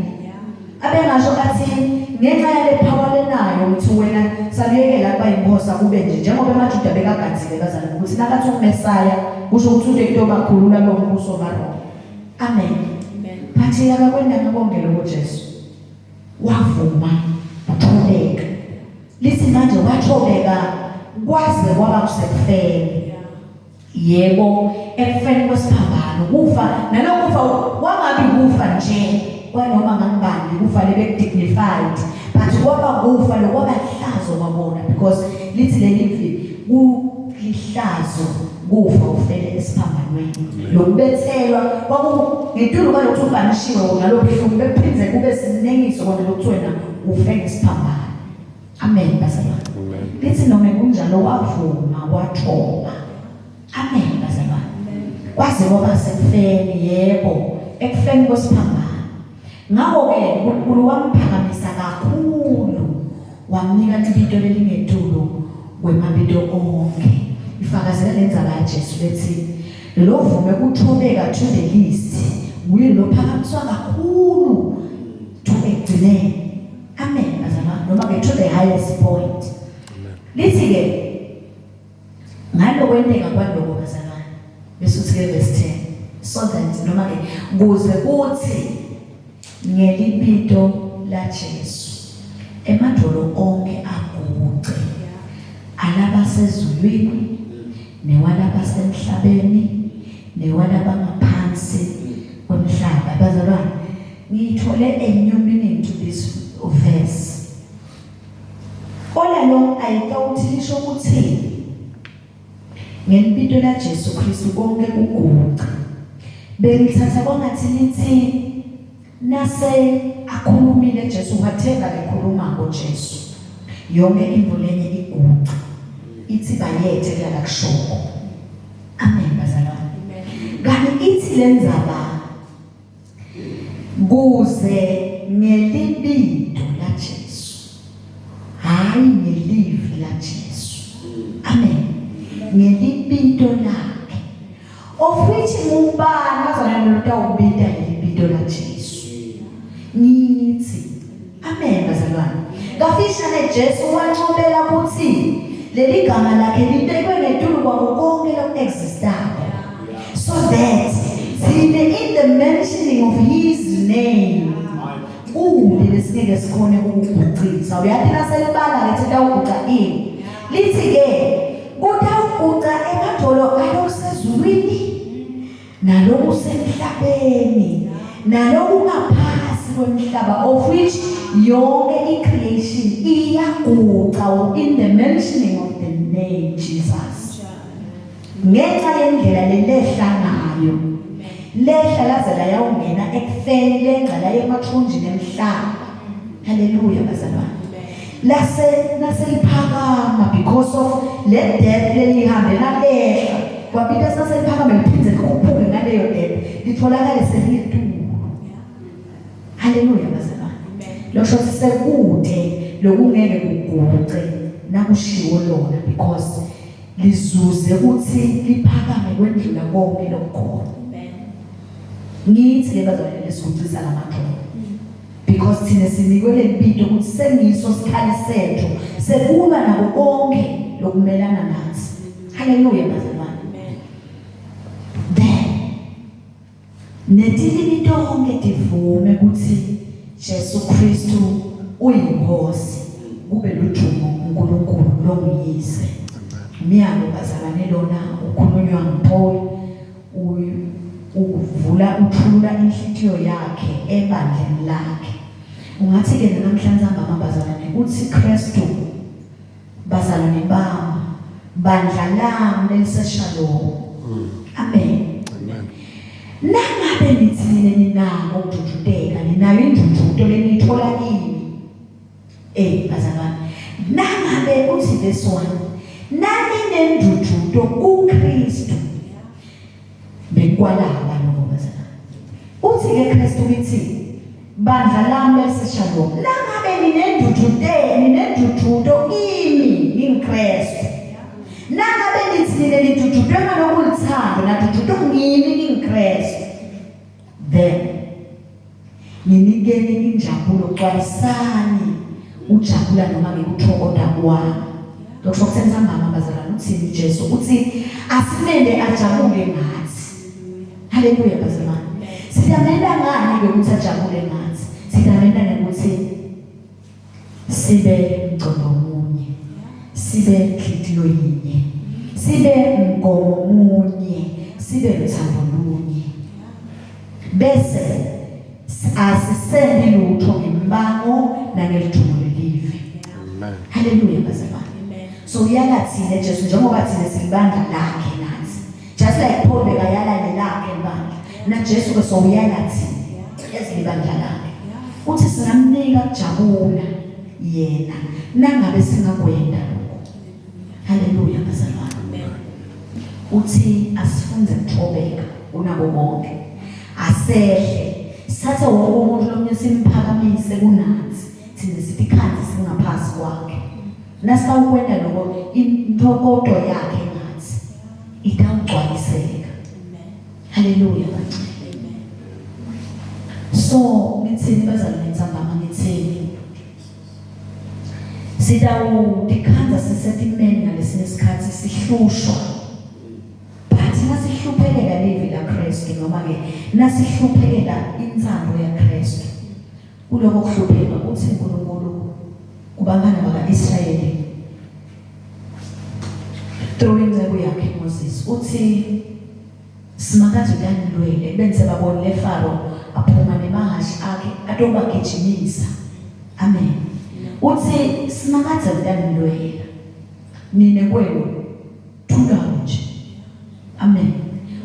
abengasho athi ngenxa yale power lenayo ukuthi wena saluyekela kuba yinkosi akube nje njengoba emaJuda bekagadzile bazalwane ukuthi nakathi uMesaya kusho ukuthi into ekuyobakhulula lo mbuso waRoma amen but akakwendanga konke lokho Jesu wavuma wathobeka lithi manje wathobeka kwaze kwaba kusekufeni yebo ekufeni kwesiphambano kufa nalokufa kwangabi kufa nje kwanoma ngangibani kufa lebe dignified but kwaba kufa lokwaba hlazo kwabona because lithi leli vi kulihlazo kufa ufele esiphambanweni lokubethelwa kwaku ngetulu kwalokhu ubhanishiwe wona lobuhlungu bekuphindze kube sinengiso kona lokuthi wena ufe ngesiphambano amen bazalwane lithi noma kunjalo wavuma wathoba amen bazalwane kwaze kwaba sekufeni yebo ekufeni kwesiphambano ngakho-ke uNkulunkulu wamphakamisa kakhulu wamnika libito lelingetulu kwemabito onke ifakazela lendzaba yaJesu lethi lovume kuthobeka to the least nguye lophakamiswa kakhulu to ekugcineni amen bazalwane noma ke to the highest point lithi ke ngalokwenteka kwaloko bazalwane bese uthi ke verse 10 so that noma ke kuze kuthi ngelibito laJesu emadolo onke aguqe alabasezulwini newalabasemhlabeni newalabangaphansi kwemhlaba bazalwane ngithole a new meaning to this verse All along I thought lisho ukuthi ngelibito la Jesu Kristu konke kuguqa bengithatha kwangathi lithi nase akhulumile Jesu whatever lekhuluma ngoJesu yonke into lenye iguqa ithi bayethe kulala kushoko amen bazalwane kanti ithi lenzaba kuze ngelibito laJesu hayi ngelivi laJesu amen ngelibito lakhe of which ngubani bazalwane lotawubita lelibito laJesu ngithi amen bazalwane kafishane Jesu wancobela ukuthi leli gama lakhe libekwe ngetulu kwako konke lokuexistako so that thina in the mentioning of his name kude lesingeke sikhone ukuguqisa uyathi naselibala ngethi tawuguqa ini lithi ke kutawuguqa emadolo alokusezulwini nalokusemhlabeni. Nalokungaphasi kwemhlaba of which yonke i-creation iyaguqa in the mentioning of the name Jesus. Ngenxa yendlela lelehla ngayo. Lehla laze layawungena ekufeni lengca laye emathunjini emhlaba. Haleluya bazalwane. Lase naseliphakama because of le death lelihambe lalehla. Kwabita saseliphakama liphindze likhuphuke ngaleyo death litholakale selitulu. Haleluya bazalwane. Losho sekude lokungeke kuguce nakushiwo lona because lizuze ukuthi liphakame kwendlula konke lokukhona. Ngithi ke bazalwane lesigucisa lamadolo. Because thina sinikwe lelibito ukuthi sengiso sikhali sethu sekulwa nako konke lokumelana nathi. Haleluya bazalwane. Then netilimi tonke tivume ukuthi Jesu Kristu uyinkosi kube lujumo uNkulunkulu longuyise. Umyalo bazalwane lona ukhulunywa nguPaul uvula uthulula inhlitiyo yakhe ebandleni lakhe. Ungathi ke namhlanje mama bazalwane uthi Kristu bazalwane bami bandla lami leliseshalom. Amen. Amen. Nangabe nithi nina ninako ukujujuteka ninayo injujuto leniyithola kimi. Eh bazalwane nangabe uthi verse 1 nani nendududo kuKristu bekwalaba lokho bazalwane uthi ke Kristu kithi bandla lami leliseshalom nangabe ninendudude ninendududo kimi ngingiKristu nangabe nithi nina nidududwe ngalokulithando nadududwe ngimi ngingiKristu then Nginikeni injabulo, gcwalisani ujabula noma ngikuthokoda kwami. Lokho kusenza mama bazalwane uthini uJesu uthi asimele ajabule ngathi. Haleluya bazalwane. Sitamenda ngani ke ukuthi ajabule ngathi? Sitamenda ngekuthi sibe mcondo munye, sibe nhliziyo yinye, sibe mgomo munye, sibe luthando lunye. Bese asisendi lutho ngembango nangelijumo lelive. Amen. Haleluya bazalwane. So uyala thina Jesu njengoba thina silibandla lakhe nathi. Just like Paul bekayala nelakhe ibandla. Na Jesu ke so uyala thina ezilibandla lakhe. Uthi singamnika kujabula yena nangabe singagwenda lokho. Haleluya bazalwane. Uthi asifunde ukuthobeka kunabo bonke. Asehle sithathe wonke umuntu lomnye simphakamise kunathi thina sithi ikhanzi singaphasi kwakhe. Nasawukwenda lokho intokodo yakhe ngathi itawugcwaliseka. Haleluya bangcwele. So ngithini bazalwane ntsambama ngithini? Sitawutikhandza sisetimeni ngalesinye isikhathi sihlushwa. But nasihluphekela livi laKristu noma ke nasihluphekela intsando yaKristu. Kuloko kuhlupheka uthi uNkulunkulu kubantwana baka-Israyeli through inceku yakhe Moses uthi Simakadze uyanilwela ekubeni sebabonile Faro aphuma nemahhashi akhe atobagijimisa. Amen. Uthi Simakadze uyanilwela nine kwenu thula nje. Amen.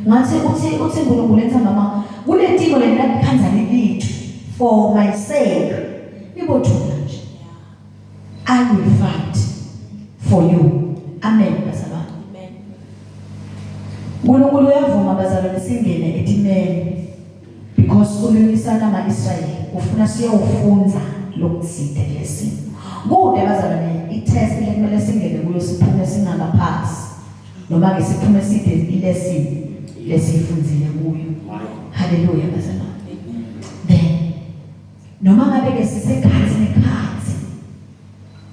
Ngathi uthi uthi uNkulunkulu enza mama kuletiko lenakukhanza lilithu for my sake nibothula nje. I will fight for you. Amen bazalwane. Amen. uNkulunkulu uyavuma bazalwane singene etimeni because ulungisana ama-Israyeli ufuna siyowufunza lokuthide lesimo. Kude bazalwane i-test lekumele singene kuyo siphume singakaphasi noma ke siphume side ilesson lesifundzile kuyo. Haleluya bazalwane. Then noma ngabe ke sisekhathi nekhathi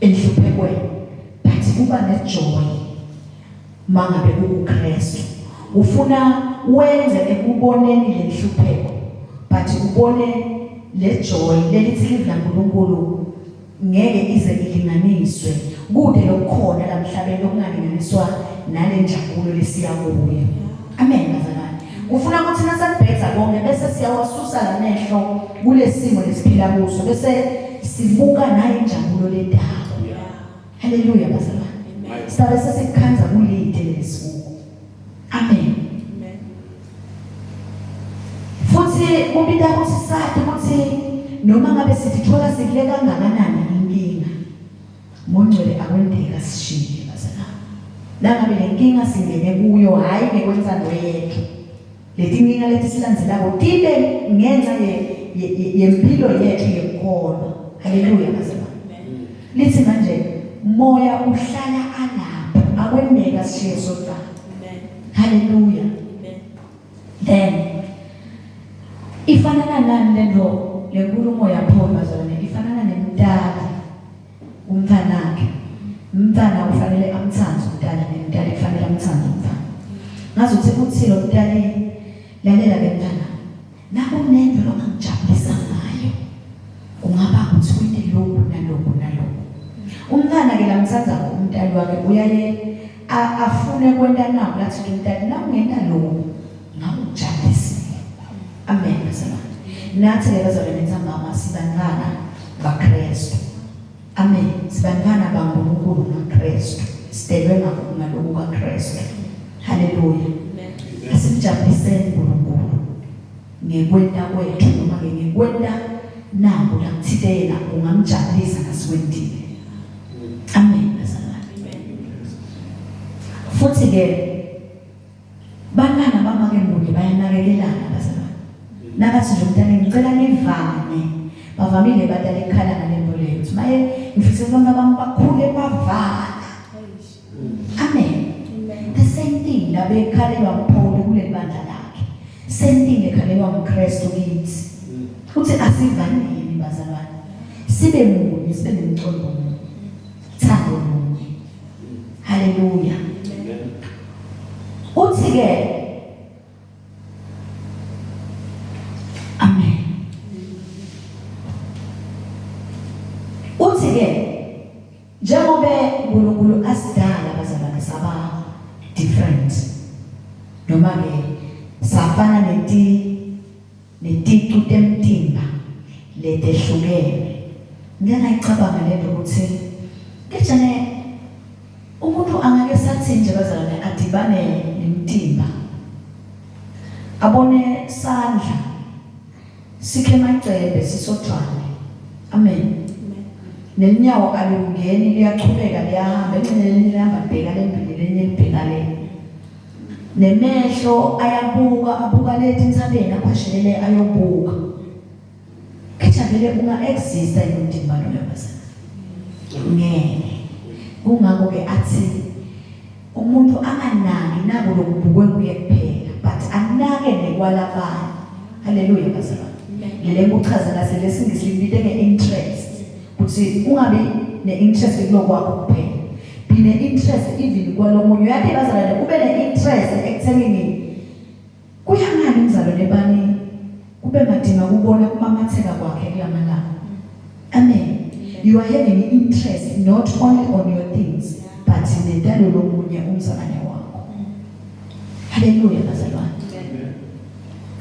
enhluphekweni but kuba nejoy mangabe ukuKristu ufuna wenze ekuboneni lenhlupheko but ubone le joy lelithi live laNkulunkulu ngeke ize ilinganiswe kude lokukhona la mhlabeni lokungalinganiswa nalenjabulo lesiya kuyo amen bazalwane. Ufuna ukuthi nasakubhedza konke bese siyawasusa lamehlo kulesimo lesiphila kuso bese sibuka nayo injabulo ledako. Haleluya bazalwane. Sibe sesikukhanza kulide lesisuku. Amen. Amen. Futhi kubita ukuthi sathi ukuthi noma ngabe sithola sikule kangakanani inkinga Mongcwele akwendeka sishiye bazalwane. Nangabe le nkinga singene kuyo hayi ngekwenzando yethu. Letinkinga leti silandzelako tibe ngenxa yempilo yethu yekukholwa. Haleluya bazalwane. Lithi manje moya uhlala alapha akwendeka sishiye sodwa. Haleluya. Then ifanana nani lento lenkulumo yaPaul bazalwane ifanana nemtali umntwanakhe umntwana ufanele amthande umntana nemntali kufanele amthande umntwana ngazuthi uthi lo mntali lalela ke mntana nakunento longangijabulisa ngayo kungaba ukuthi wente lokhu nalokhu nalokhu umntwana ke lamthanda umntali wakhe uyaye afune kwenta nawo lathi umntali nawungenta lokhu ngakujabulisa amen bazalwane nathi ke bazalwane ntsambama sibantwana baKristu amen sibantwana baNkulunkulu ngaKristu sidelwe ngaloku kaKristu haleluya asimjabuliseni uNkulunkulu ngekwenta kwethu noma ke ngekwenta naku lakuthite yena ungamjabulisa nasikwentile amen bazalwane futhi ke Bantwana bamake munye bayanakekelana bazalwane. Nakathi nje umntana ngicela nivane. Bavamile batali ekhala ngalento leyo. Uthi maye ngifisa abantwana bami bakhule bavana. Amen. The same thing labekhalelwa nguPaul kuleli bandla lakhe. Same thing ekhalelwa nguKristu kithi. Uthi asivaneni bazalwane. Sibe munye, sibe nomcondo munye. Thando munye. Haleluya. Uthi ke Amen. Uthi ke njengoba uNkulunkulu asidala bazalwane saba different noma ke safana neti neticu temtimba letehlukene. Ngike ngayicabanga lento ukuthi kejane umuntu angake sathi nje bazalwane adibane nemtimba abone sandla sikhe emacembe sisodvwane amen nelinyawo alungeni liyachubeka liyahamba engxenye lelinye lihamba libheka lembili lelinye libheka le Nemehlo ayabuka abuka le tintsabeni akhweshelele ayobuka. Khetha vele unga exista yini loyo bazalwane. Ngeke. Kungakho ke athi umuntu anganaki nako lokubukwe nguye kuphela but anake nekwalabanye. Haleluya bazalwane. Lele kuchaza ngase lesingisi libite nge-interest. Kuthi ungabi ne-interest kulokwakho kuphela. Be ne-interest even kwalomunye. Uyathi bazalwane ube ne-interest ekuthenini kuya ngani umzalwane bani kube madima kubona kumamatheka kwakhe kulamalanga. Amen. You are having interest not only on your things but nentalo lomunye umzalwane wakho. Haleluya bazalwane.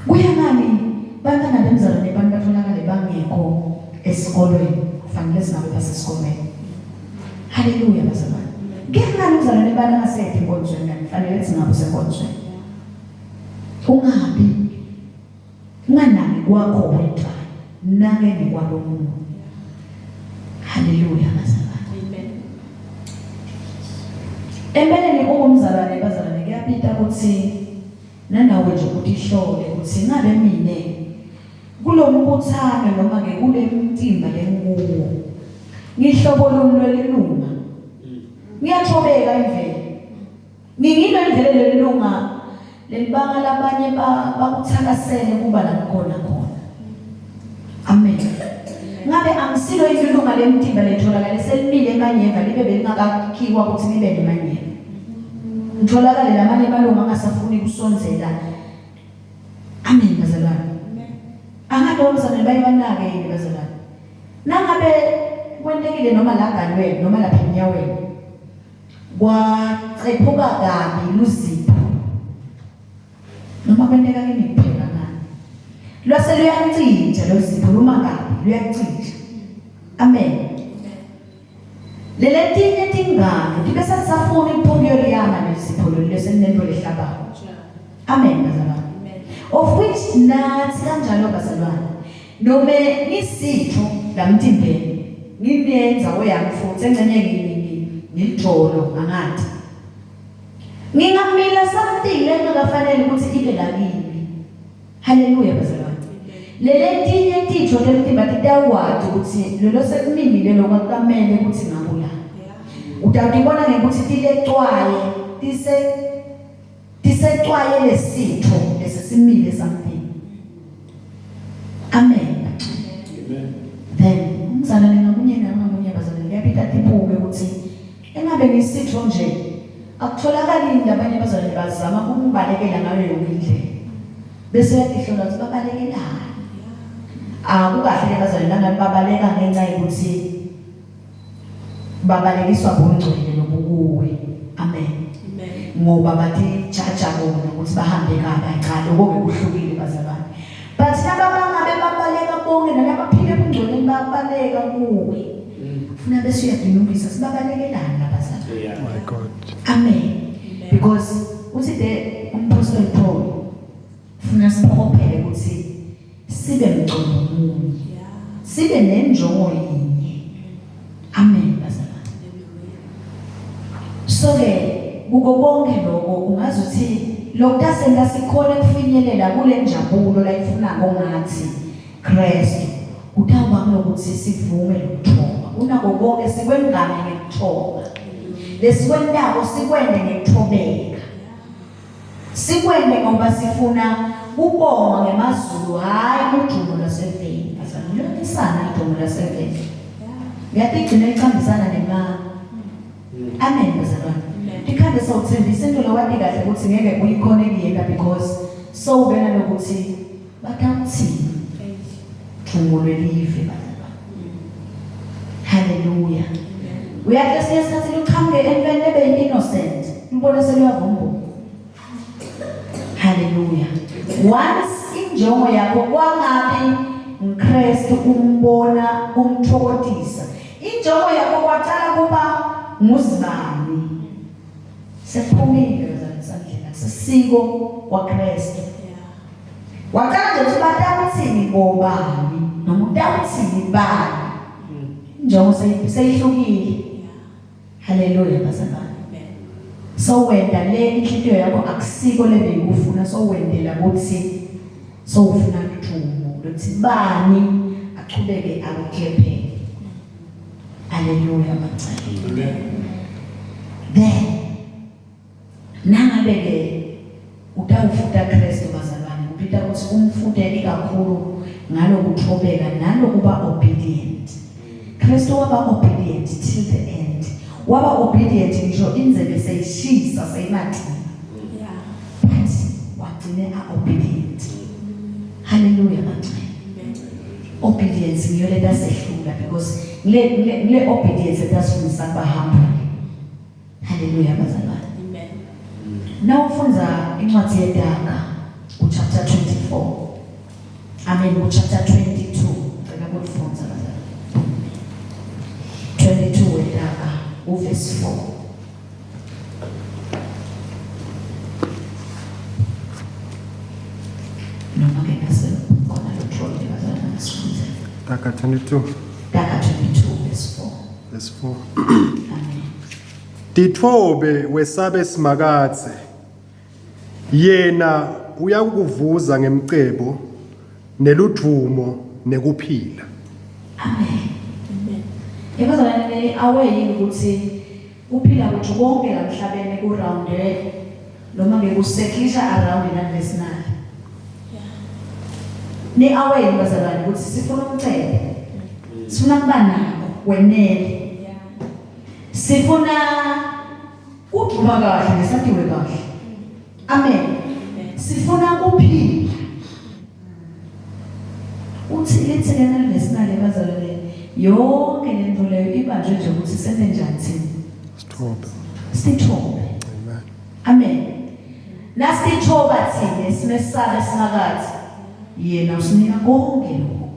Kuya ngani bantwana bemzalwane abantu batholakale bangekho esikolweni kufanele singabe basesikolweni. Haleluya bazalwane. Kuya ngani umzalwane bani angasekho enkonzweni kanti kufanele singabe usenkonzweni. Ungabi unganaki kwakho wedwa nake nekwalomunye. Haleluya bazalwane. Amen. Empeleni ungumzalwane bazalwane kuyabita ukuthi nanawe nje utihlole ukuthi ngabe mine kulombuthano noma ke kule mtimba lenguwo ngihlobo lolu lwelilunga ngiyathobeka imvelo ngingilo indlela lelilunga lelibanga labanye bakuthakasele kuba la khona khona amen ngabe angisilo ilunga lemtimba letholakale selimile emanyeva libe belingakakhiwa ukuthi libe nemanyeva ngitholakale lamanye amalunga angasafuni kusondzela amen bazalwane angabe abazalwane baye banake yini bazalwane nangabe kwentekile noma la galweni noma lapha enyaweni kwacephuka kabi luzipho. Noma kwenteka kimi kuphela ngani. Lwase luyacija loluzipho luma kabi luyacija. Amen. Leletinye tingalo tibe sasafuna ukuphokuyoliyama lelizipho lolu leselinento lehlabako. Amen bazalwane. Of which nathi kanjalo bazalwane. Nome ngisitho lamtimbeni nginendzawo yami futhi engcenye ngilitolo angathi. Ngingamila something lengakafanele ukuthi ibe la kimi. Haleluya bazalwane. Leletinye titho temtimba titawati ukuthi lelo sekumile lokho akukamele ukuthi ngakula. Utawutibona ngekuthi tilecwaye tise tisecwaye lesitho lesisimile something. Amen. Amen. Then umzalwane ngamunye ngamunye bazalwane kuyabita tibuke ukuthi engabe ngisitho nje akutholakali yini labanye abazalwane bazama ukumbalekela ngayo yonke indlela. Bese uyatihlola ukuthi babalekelani. Akukahle ke bazalwane nangabe babaleka ngenxa yokuthi babalekiswa bungcwele lobukuwe. Amen. Ngoba batijaja bona ukuthi bahambe kabi cha lokho ke kuhlukile bazalwane. But laba bangabe babaleka bonke nalabaphila ebungcweleni babaleka kuwe. Funa bese uyadinukisa sibabalekelani labazalwane. Yeah. My God. Amen. Because uthi the umpostoli Paul funa siphokophele ukuthi sibe mcondo munye. Sibe nenjongo yinye. Amen bazalwane. So ke kuko konke lokho ungazi uthi lokutasenta sikhona kufinyelela kule njabulo layifunako ngathi Kristu kutawuba kulokuthi sivume lokuthoba kunako konke sikwengame ngekuthoba lesikwentako sikwente ngekuthobeka sikwente ngoba sifuna kubongwa ngemazulu hhayi ludumo lwaseveni azaluyontisana idumo laseveni uyatigcina ichambisana nemali amen bazalwane tikhambe sawuthembisa into lowati kahle ukuthi ngeke uyikhone kuyenta because sowubena lokuthi Batawuthini? Thumo lwelive bazalwane. Haleluya. Uyathi esinye isikhathi luqhamuke entweni ebe innocent, umbone seluyavumbuka. Haleluya. Once injongo yakho kwangabi ngKristu umbona umthokotisa. Injongo yakho kwaqala kuba nguzibani. Sekuphumile bazalwane sandlela kusisiko kwaKristu. Waqala nje ukuthi batawuthini bobani noma utawuthini bani. Injongo seyihlukile. Haleluya bazalwane. So wenda le inhliziyo yakho akusiko lebeyikufuna so wendela ukuthi sowufuna ludumo lokuthi bani achubeke akuklephele. Haleluya bacela. Amen. Then Nangabe ke utawufuta Kristu bazalwane kubita ukuthi umfute ikakhulu ngalokuthobeka nalokuba obedient. Kristu waba obedient till the end. Waba obedient ngisho indzebe seyishisa seyimatima. Yeah. But wagcine a obedient. Hallelujah bangcwele. Obedience ngiyo leta sehlula because le le obedience etasifundisa kuba humble. Haleluya bazalwane. Amen. Nawufundza incwadi yeDaga kuchapter 24. Amen kuchapter 22. Ngicela ukufundza bazalwane. 22 weDaga uverse 4. Noma ke nase khona lo trolley bazalwane nasifunze. Daga 22. Daga 22 verse 4. Verse 4. Titfobe wesabe Simakadze. Yena uyakukuvuza ngemcebo neludvumo nekuphila. Amen. Amen. Yabazalwane awe yini ukuthi kuphila kwethu konke la emhlabeni ku rounde noma ngekuseklisha around nalesinali. Ni awe yini bazalwane ukuthi sifuna umcebo. Sifuna kuba nako wenele. Sifuna kugxuma kahle nesakhiwe kahle. Amen. Sifuna kuphila. Uthi lithi lena lesinale bazalwane yonke lento leyo ibanjwe nje ukuthi senze njani thina. Sithobe. Sithobe. Amen. Amen. Nasithoba thina simesabe Simakadze, yena usinika konke lokho.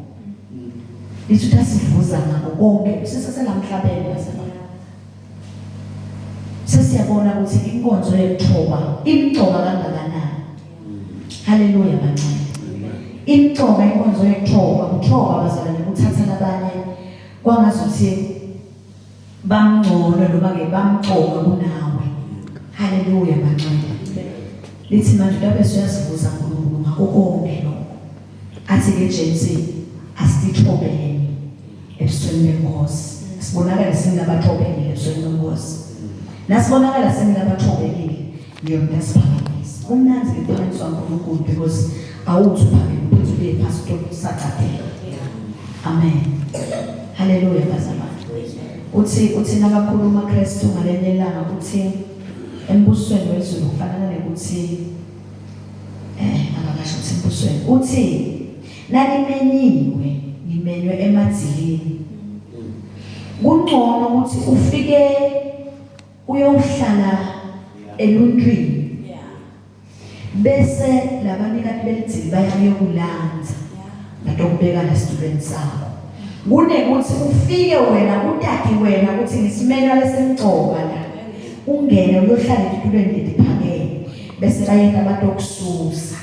Lithi utasivuza ngako konke siseselamhlabeni bazalwane. Sesiyabona ukuthi inkonzo yekuthoba imcoka kangakanani. Haleluya bancane. Imcoka inkonzo yekuthoba, kuthoba bazalwane kuthatha labanye kwangazuthi bamngcono noma ke bamcoka kunawe. Haleluya bancane. Lithi manje utabe suyasivuza uNkulunkulu ngako konke lokho. Athi ke James asithobeni ebusweni benkosi. Sibonakale singabathobekile ebusweni benkosi. Nasibonakala singabathobekile ngiyona asiphakamisa. Kumnandi ke kuphakanyiswa uNkulunkulu because awuthi uphakeme uphethe uye phansi utosaqaphela. Amen. Haleluya bazalwane. Uthi uthi nakakhuluma Kristu ngalenye ilanga uthi embusweni wezulu kufanana nekuthi eh akakasho ukuthi embusweni uthi nanimenyiwe nimenywe emadzilini kungcono ukuthi ufike uyohlala eluntwini bese labanikati belidzili baya kuyokulandza batokubeka lesitulweni sakho kunekuthi ufike wena utati wena ukuthi ngisimenywa lesimcoka la ungene uyohlala etitulweni letiphakeme bese bayeta batokususa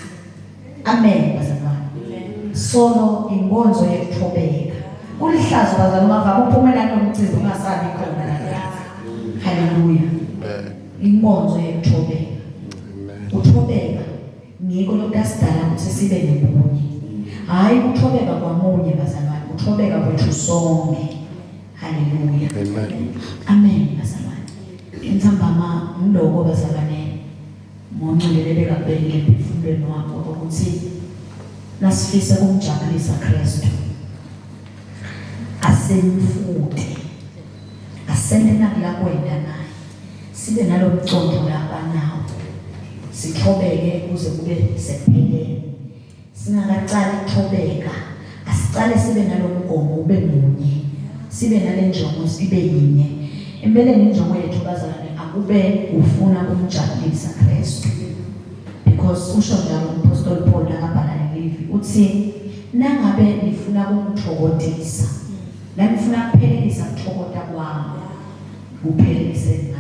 amen bazalwane solo inkonzo yekuthobeka kulihlazo bazalwane ungavama uphumela nomcimbi ungasabi khona la haleluya inkonzo yekuthobeka uthobeka ngiko lokusidala ukuthi sibe nobunye hayi ukuthobeka kwamunye bazalwane uthobeka kwethu sonke haleluya Amen. amen bazalwane intsambama ngiloko bazalwane ngonculele bekakubekile emphefumulweni wakho ukuthi nasifisa kumjabulisa Kristu asemfute asente nakula kwenda naye sibe nalomcondo labanawo sithobeke kuze kube sekupheleni singakacali kuthobeka asicale sibe nalomgomo ube munye sibe nalenjongo sibe yinye empeleni injongo yethu bazalwane akube ufuna kumjabulisa Kristu because usho njalo umpostoli Paul nakabhala lelivi uthi nangabe nifuna kumthokodisa nanifuna kuphelelisa kuthokoda kwami kuphelelise.